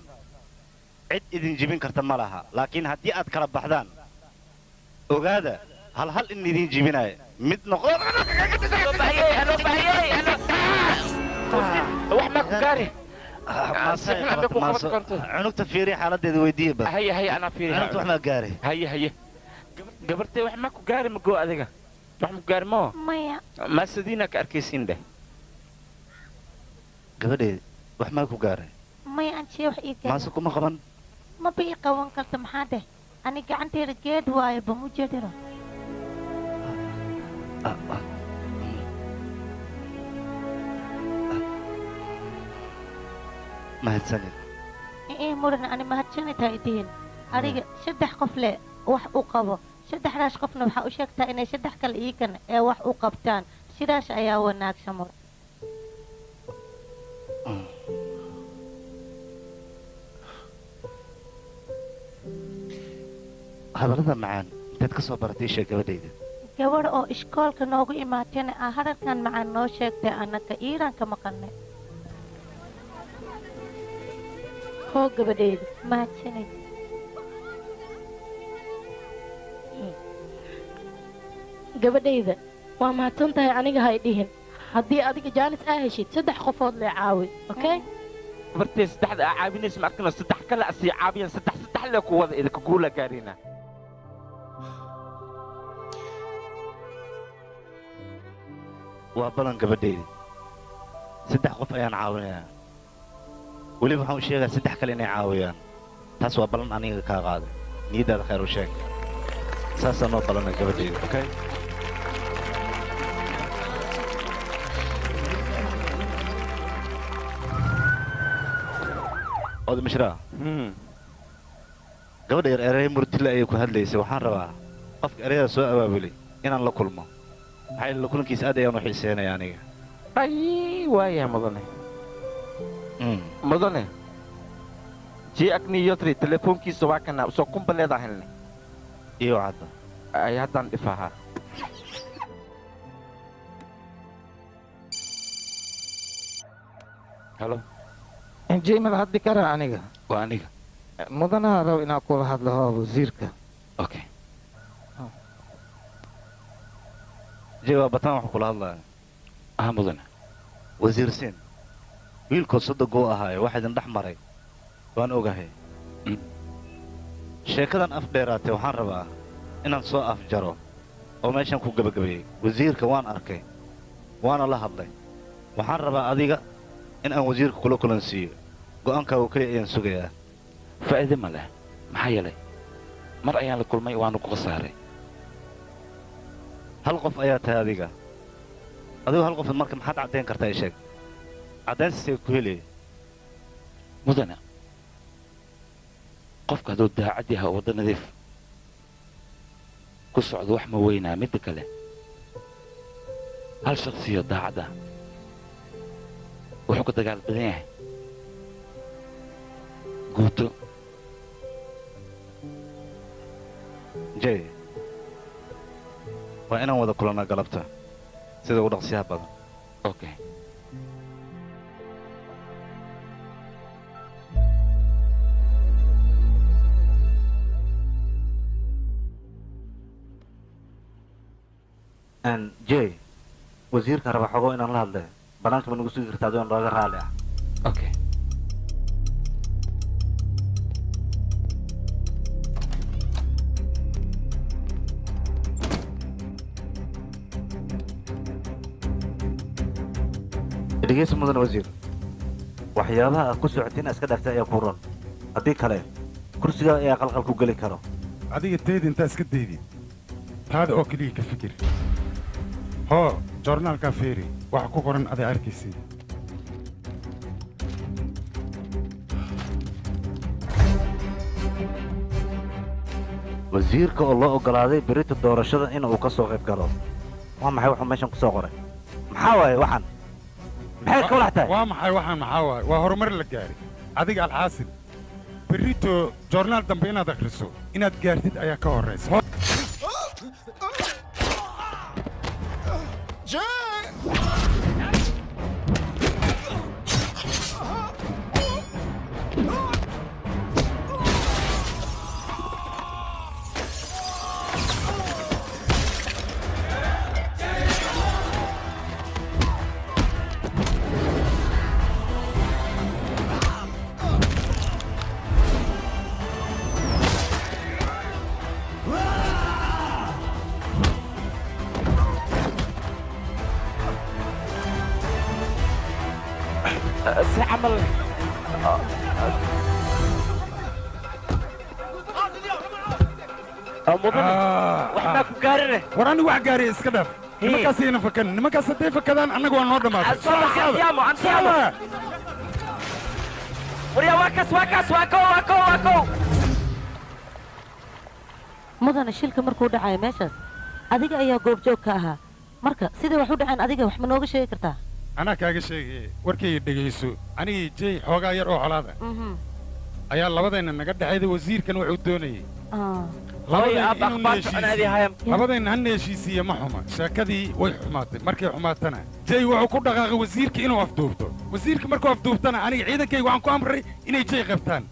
cid idin jibin karta ma laha, laakiin haddii aad kala baxdaan ogaada hal hal in idin jibinaayo mid noqo. Wax ma ku gaari. Cunugta fiiri xaaladdeeda weydiiye ba. Haye haye anaa fiiri. Cunugta wax ma gaari. Haye haye. Gabartay wax ma ku gaari ma goo adiga. Wax ma ku gaari moo? Maya. Maasadiina ka arkaysiin dheh. Gabadheed wax ma ku gaaray? Maya aan jee wax ii gaaray. Maase kuma qaban? Ma ba ii qaban karta maxaa dheh? Ani gacantayda geed waayo ba mu jeediro. Mahadsanid. Mudan ani mahadsanid ha idihin. Adiga 3 qof leh wax u qabo. 3daas qofna waxaa u sheegtaa inay 3 kale iikan ee wax u qabtaan. Sidaas ayaa wanaagsan mudan. Hadallada macaan intaad ka soo baratay sheeg gabadhayda. Gabadh oo iskoolka noogu imaatayna aa hadalkan macaan noo sheegtay annaka Iiraan ka maqannay. Hoo gabadhayda, mahadsanid. Gabadhayda, waa mahadsan tahay aniga ha i dhihin. Haddii adiga jaanis aa heshid 3 qofood lee caawi, okay? Bartay 3 aa caawinaysa ma arkino 3 kale asii caawiyaan 3 le ku wada idinka guula gaarina. Waa balan gabadhayda. 3 qof ayaan caawinayaa. Weliba waxaan u sheegaa 3 kale inay caawiyaan. Taas waa balan aniga kaa qaaday. Niyadaada khayr u sheeg. Saasaa noo balana gabadhayda, okay? Oday Mishra. Gabadha yar erey murtile ayay ku hadlaysay. Waxaan rabaa qofka ereyada soo abaabulay inaan la kulmo. Maxaa yeelay la kulankiisa aad ayaan u xiiseynayaa aniga. Ay, waaya mudane. Mudane. Jee Agni Yotri telefoonkiisa waa kana soo kumbaleeda helnay. Iyo cadda. Ay haddaan dhifahaa. Hello. Jay ma la hadli karaa aniga? Waa aniga. Mudanaha rabo inaan kula hadlo wasiirka. Okay. Jay waa bataan wax kula hadlaya. Ah mudane. Wasiir Siin. Wiilkood soddon goo ahaaye wax idin dhex maray. Waan ogahay. Sheekadan af dheeraatay waxaan rabaa inaan soo afjaro oo meeshan ku gabagabeeyey. Wasiirka waan arkay. Waana la hadlay. Waxaan rabaa adiga in aan wasiirka kula kulansiiyo. Go'aankaagu kaliya ayaan sugayaa. Faa'iido ma leh. Maxaa yeelay mar ayaan la kulmay waanu ku khasaaray. Hal qof ayaa tahay adiga. Adigu hal qof marka maxaad caddayn kartaa ii sheeg. Caddayntiisay ku helay. Mudane. Qofka hadduu daacad yahay oo waddo nadiif ku socdo wax ma weynaa midda kale. Hal shakhsiyo daacad ah wuxuu ka dagaal badan yahay guuto. Jay, waa inaan wada kulannaa galabta sida ugu dhaqsiyaha badan. Okay. Jay, wasiirka raba xogo inaan la hadlay. Banaanka ma nagu sugi kartaa adigoo nooga raali ah. Okay. Dhegeyso mudan wasiir. Waxyaabaha aad ku socotiin iska dhaaftay ayaa ku ron. Haddii kale kursiga ayaa qalqal ku geli karo. Adiga teed intaa iska daydid. Taada oo kaliya ka fikir. Hoo, joornaalka fiiri. Waxa ku qoran aday arkaysid. Wasiirka oo loo oggolaaday berita doorashada in uu ka soo qayb galo. Waa maxay wuxuu meeshan ku soo qoray? Maxaa waaye waxan? Maxay ka walax tahay? Waa maxay waxan maxaa waaye? Waa horumar la gaaray. Adiga alxaasil. Berito joornaal dambe inaad akhriso, inaad gaartid ayaa ka horreysa. Si camal Waxbaa ku gaarine. War anigu wax gaariya iska dhaaf. Nimankaas ayna fakan. Nimankaas hadday fakadaan annaga waa noo dhammaatay. Ansiamo, ansiamo. Waryaa waa kaas, waa kaas, waa kow, waa kow, waa kow. Mudane shilka markuu dhacayo meeshaas adiga ayaa goobjoog ka ahaa. Marka sidai wax u dhaceen adiga wax ma nooga sheegi kartaa? Anaa kaaga sheegay warkayga dhegayso. Anigii Jay xoogaa yar oo colaada ayaa labadayna naga dhexayday. Wasiirkan wuxuu doonayay labadayna hana heshiisiiye ma xuma. Sheekadii way xumaatay. Markay xumaatana Jay wuxuu ku dhaqaaqay wasiirka inuu afduubto. Wasiirka markuu afduubtana aniga ciidankayga waxaan ku amray inay Jay qabtaan.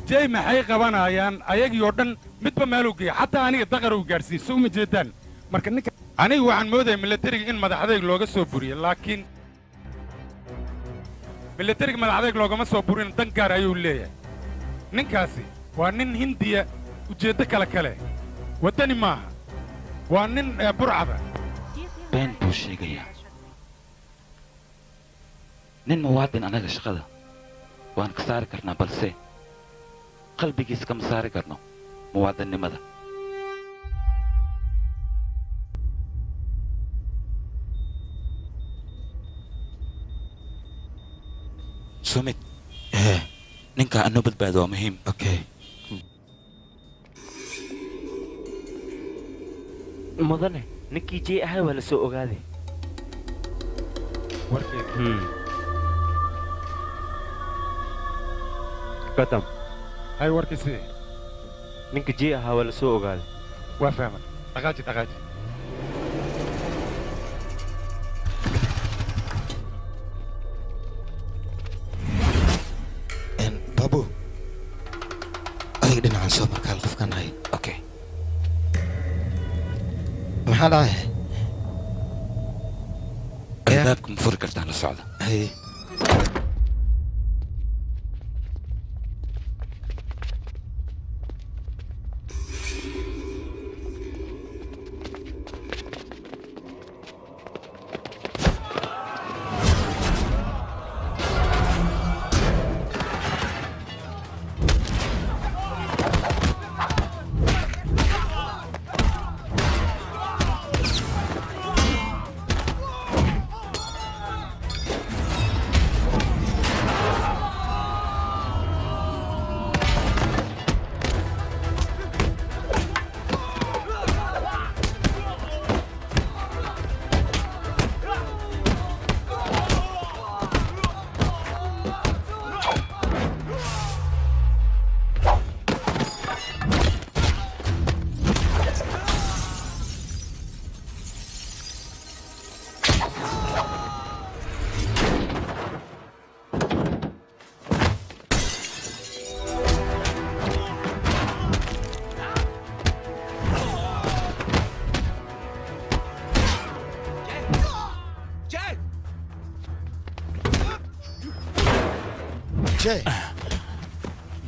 Jay maxay qabanayaan ayagii oo dhan midba meeluu geeya. Xataa aniga daqar uu gaadhsiiyey soo uma jeedaan. Marka ninka Anigu waxaan moodayay militariga in madaxdayg looga soo buriyo, laakiin militariga madaxdayg loogama soo burin, dan gaar ayuu leeyahay. Ninkaasi waa nin Hindiya ujeeddo kale kale. Waddani maaha. Waa nin burcada. Been buu sheegayaa. Nin muwaadin anaga shaqada waan ka saari karnaa, balse qalbigiisa kama saari karno muwaadinnimada. Sumit, ninka anoo badbaado waa muhiim. Okay. Mudane, ninkii Jay ahaa waa la soo ogaaday. Qatam. Hay warkiisii. Ninka Jay ahaa waa la soo ogaaday. Waa fahmay. Dhaqaaji dhaqaaji. Babu, adiga dhinacan soo markaal qofkan hay. Okay. Maxaa dhacay? Albaabka ma furi kartaan, la socda. Haye.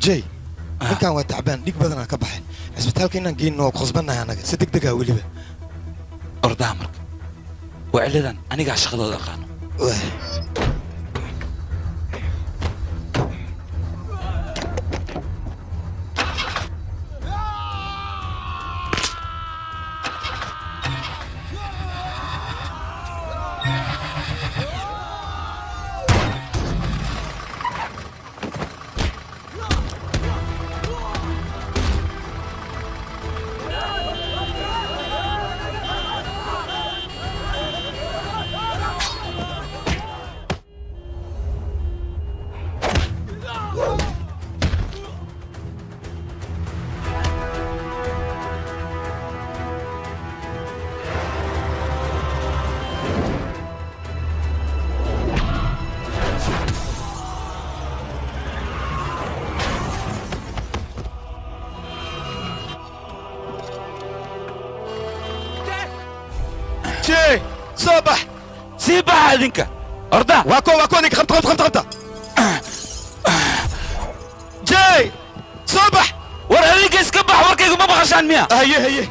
Jay, ninkan waa tacbaan, dhig badanaa ka baxay. Cisbitaalka inaan geyno waa ku khasbannahay annaga, si degdeg ah weliba. Ordaha marka. Waa ciladan anigaa shaqadooda aqaano. Jay, soo bax. Sii baxa idinka. Orda. Waa kuwa ninka qabta qabta qabta qabta. Jay, soo bax. War adinka iska bax, warkaygu ma maqashaan miya? Haye haye.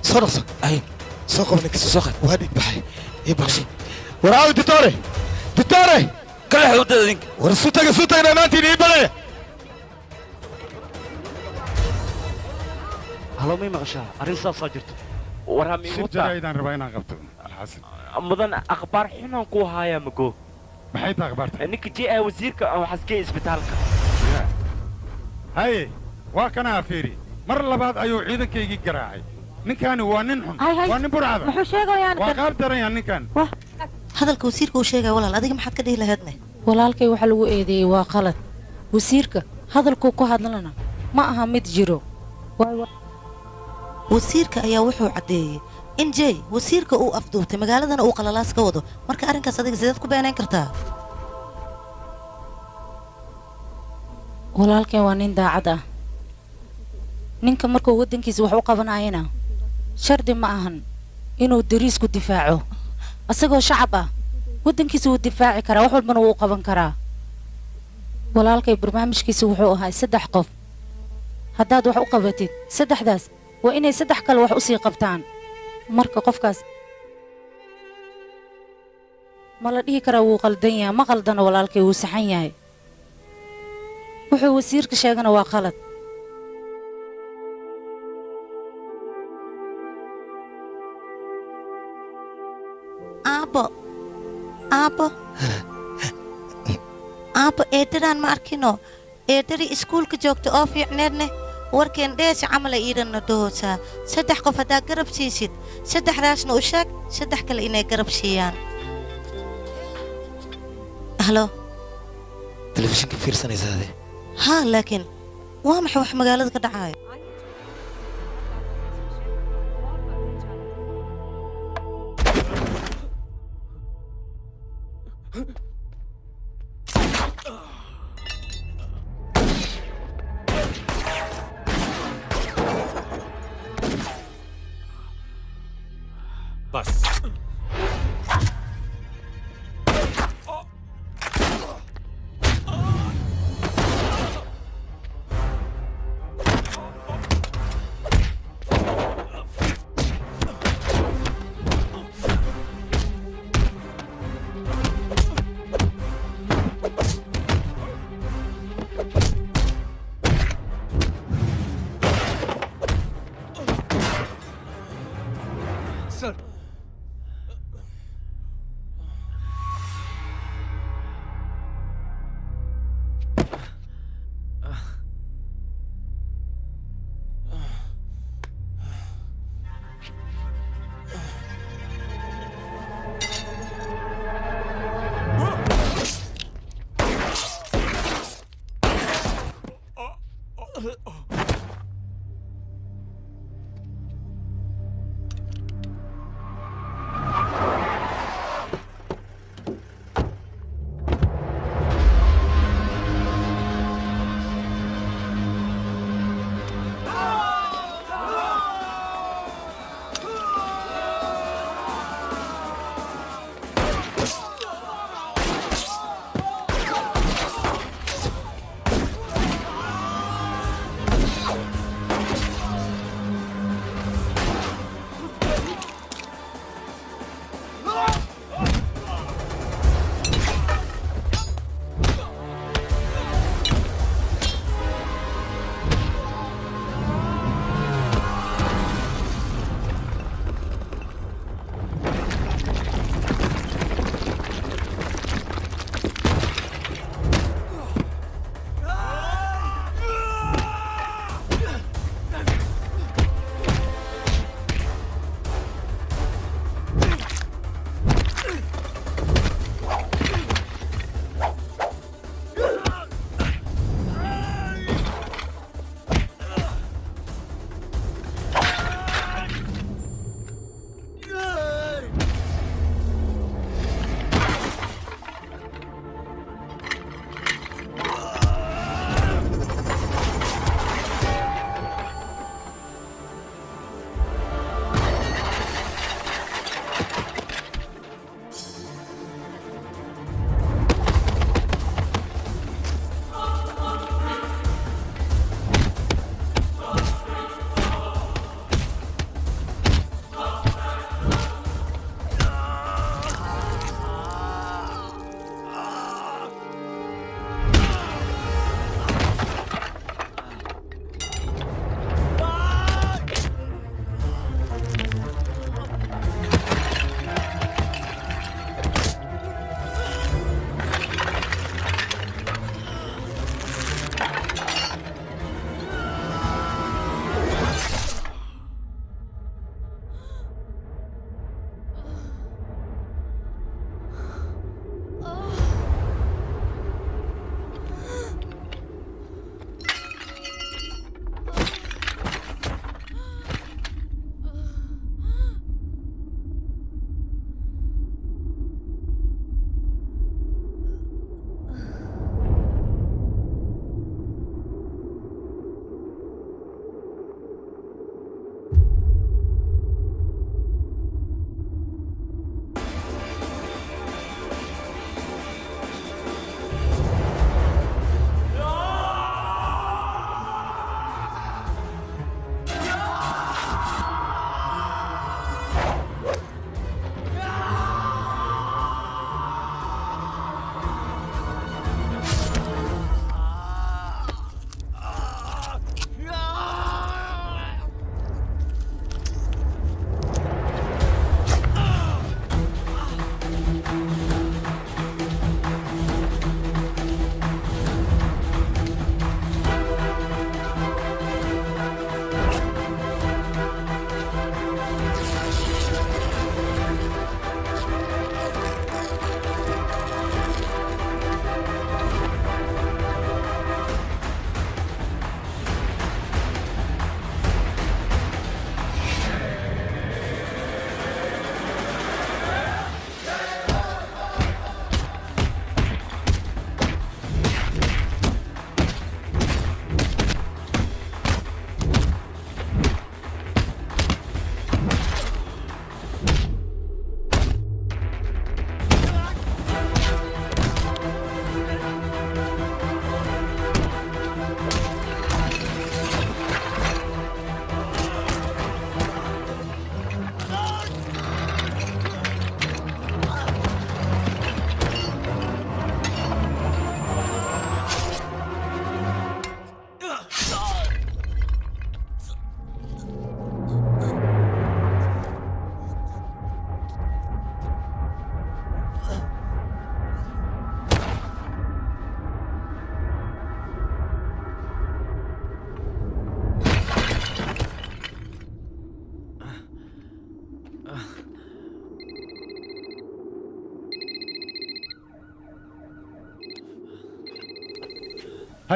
Soo ay soo qabo ninka, soo qad. Waa dhig baxay. Ii baxshay. War aaw ditore. Ditore. Kala xawdada idinka. War soo taga soo taga maantiin ii balaya. Halo, may maqashaa? Arrin saasaa jirto. Warhami Shir jaraa'idaan rabaa inaan qabto, Alxasan. Mudan, akhbaar xunaan ku hayaa mago. Maxay tahay akhbaarta? Ninka Jay ah wasiirka waxaas geeyay isbitaalka. Haye, waa kanaa fiiri. Mar labaad ayuu ciidankaygii garaacay. Ninkaani waa nin xun, waa nin burcada. Muxuu sheegayaa? Waa qaab daran ninkan. Hadalka wasiirka uu sheegaya walaal, adiga maxaad ka dhihi lahaydne? Walaalkay waxa lagu eedeeyey waa qalad. Wasiirka hadalkuu ku hadlana ma aha mid jiro. Wasiirka ayaa wuxuu caddeeyey in Jay wasiirka uu afduubtay, magaaladana uu qalalaas ka wado. Marka arrinkaas adiga sideed ku beenayn kartaa? Walaalkay waa nin daacad ah. Ninka markuu waddankiisa wax u qabanayana shardi ma ahan inuu dariisku difaaco. Asagoo shacab ah waddankiisa wuu difaaci karaa, wax walbana wuu u qaban karaa. Walaalkay barnaamijkiisa wuxuu ahaa 3 qof. Haddaad wax u qabatid 3daas waa inay 3 kale wax u sii qabtaan. Marka qofkaas ma la dhihi karaa wuu qaldan yahay? Ma qaldana walaalkay, wuu saxan yahay. Wuxuu wasiirka sheegana waa qalad. Aabbo, aabbo, aabbo, eedadaan ma arkino. Eedadii iskuulka joogta oo fiicneedne warkeen dheesha camala iidanna dhahoosaa. 3 qof haddaa garab siisid, 3daasna u sheeg 3 kale inay garab siiyaan. Halo. Telefishinka fiirsanaysaade? Haa, laakiin waa maxay wax magaalada ka dhacayo? Bas. Sir.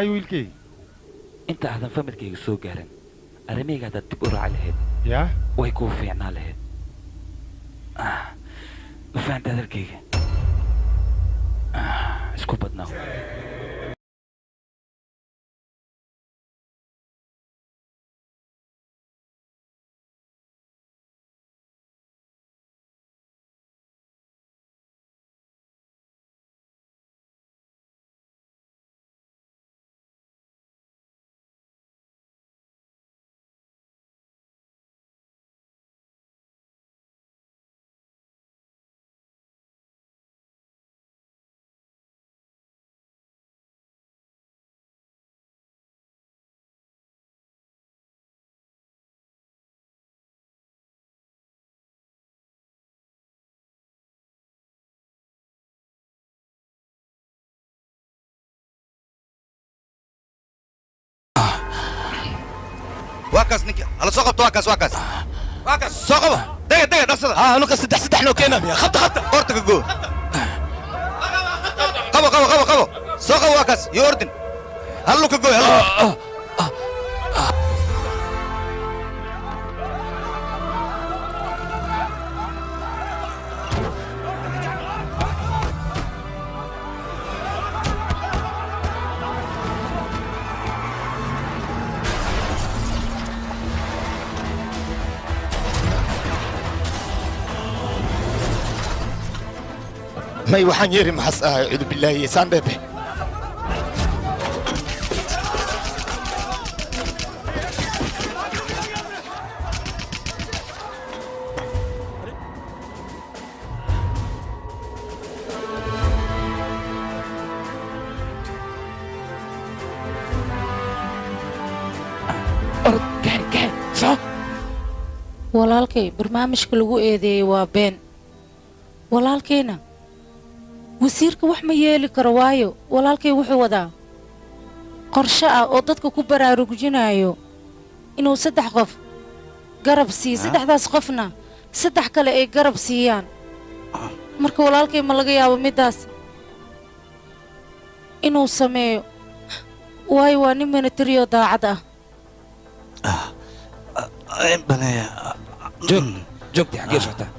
Hay wiilkay. Inta aadan familkayga soo gaarin arrimahayga haddaad dib u raaci lahayd yaa way kuu fiicnaa lahayd. Ma fahanta hadalkayga? Isku badnaaw. واكاس نك على سوق واكاس واكاس واكاس سوق دقيقة دقيقة نفسها ها نوكا سدح سدح نو كينا يا خبط خبط قرتك جو قبو قبو قبو قبو سوق واكاس يوردن هلو كجو هلو may waxaan yeeri maxas ahay cudu billaahi saan dheebe Walaalkay barnaamijka lagu eedeeyay waa been. Walaalkayna wasiirka wax ma yeeli karo waayo walaalkay wuxuu wadaa qorshe ah oo dadka ku baraarujinayo inuu 3 qof garab siiyo, saddexdaas qofna 3 kale ay garab siiyaan. Marka walaalkay ma laga yaabo midaas inuu sameeyo waayo waa nin military oo daacad ah. Joog joogti xaggee socotaa?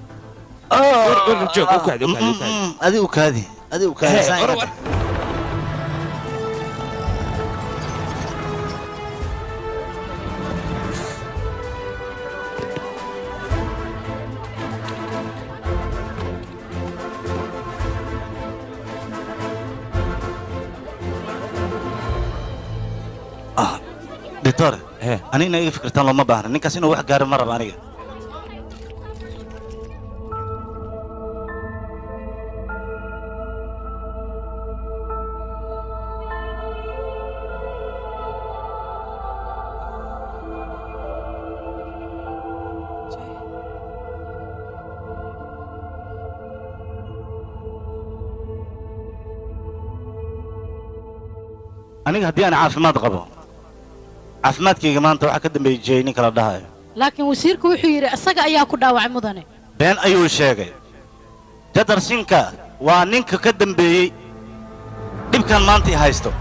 Joog u kaadi u kaadi u kaadi. Adigu kaadi adigu kaadi. Doctor, anigna iga fikirtaan looma baahna ninkaas inuu wax gaaro ma rabo aniga. Aniga haddii aan caafimaad qabo caafimaadkayga maanta waxaa ka dambeeyey jey ninka la dhahayo. Laakiin wasiirku wuxuu yidhi isaga ayaa ku dhaawacay mudane. Been ayuu sheegay. Jadarsinka waa ninka ka dambeeyey dhibkan maanta i haysto.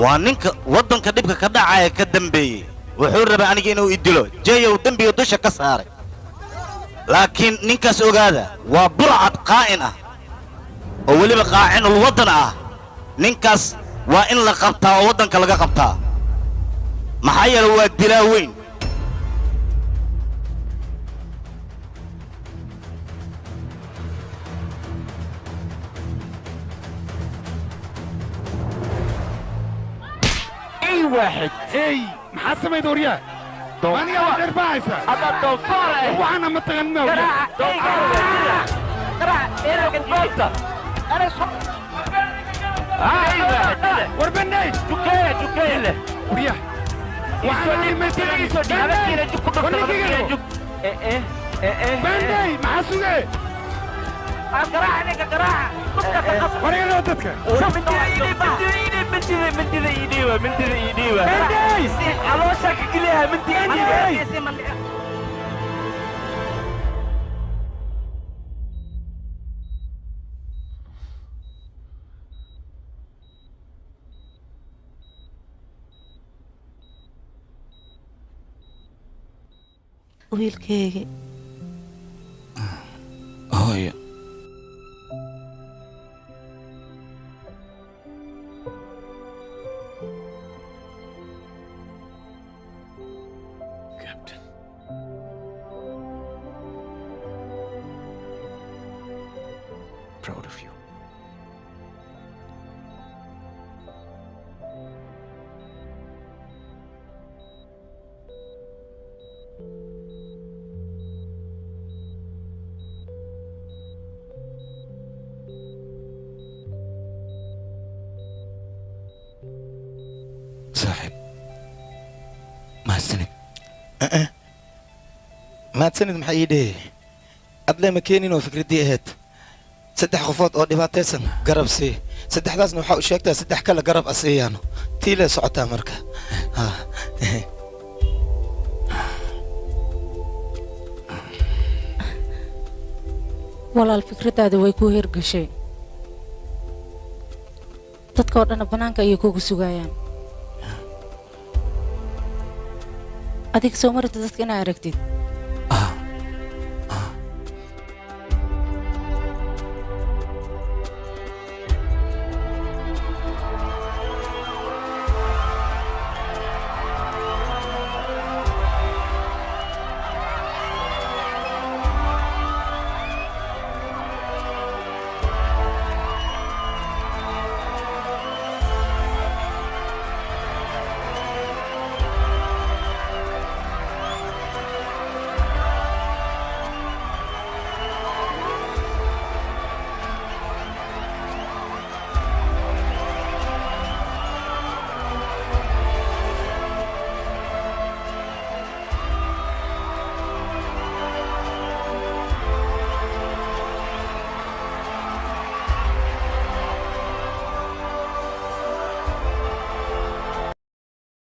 Waa ninka waddanka dhibka ka dhacaya ka dambeeyey. Wuxuu rabay aniga inuu i dilo. Jeyow dembiga dusha ka saaray. Laakiin ninkaas ogaada waa burcad qaa'in ah oo weliba qaacinul waddan ah. Ninkaas waa in la qabtaa oo waddanka laga qabtaa. Maxaa yeelay waa dilaa weyn. أي واحد أي محاسبة يدوريا أنا واحد أربعة هذا دوفار وأنا متغنى أنا وربني جوكية جوكية وريا وأنا متغنى بندي محاسبة قراع قراع ورينا ودتك من إيديوه من إيديوه على كلها من إيديوه. Wiilkayga. Hooyo. Captain. Proud of you. Saaxiib, mahadsanid. Mahadsanid maxaa ii dhehe? Adlee ma keenin oo fikraddii ahayd saddex qofood oo dhibaataysan garab sii, saddexdaasna waxaa u sheegtaa saddex kale garab a siiyaano tii lee socotaa marka. Ha. Walaal, fikraddaada way kuu hirgashay, dadka oo dhanna bannaanka ayay kugu sugayaan. Adiga soo marabta dadka inaa aragtid.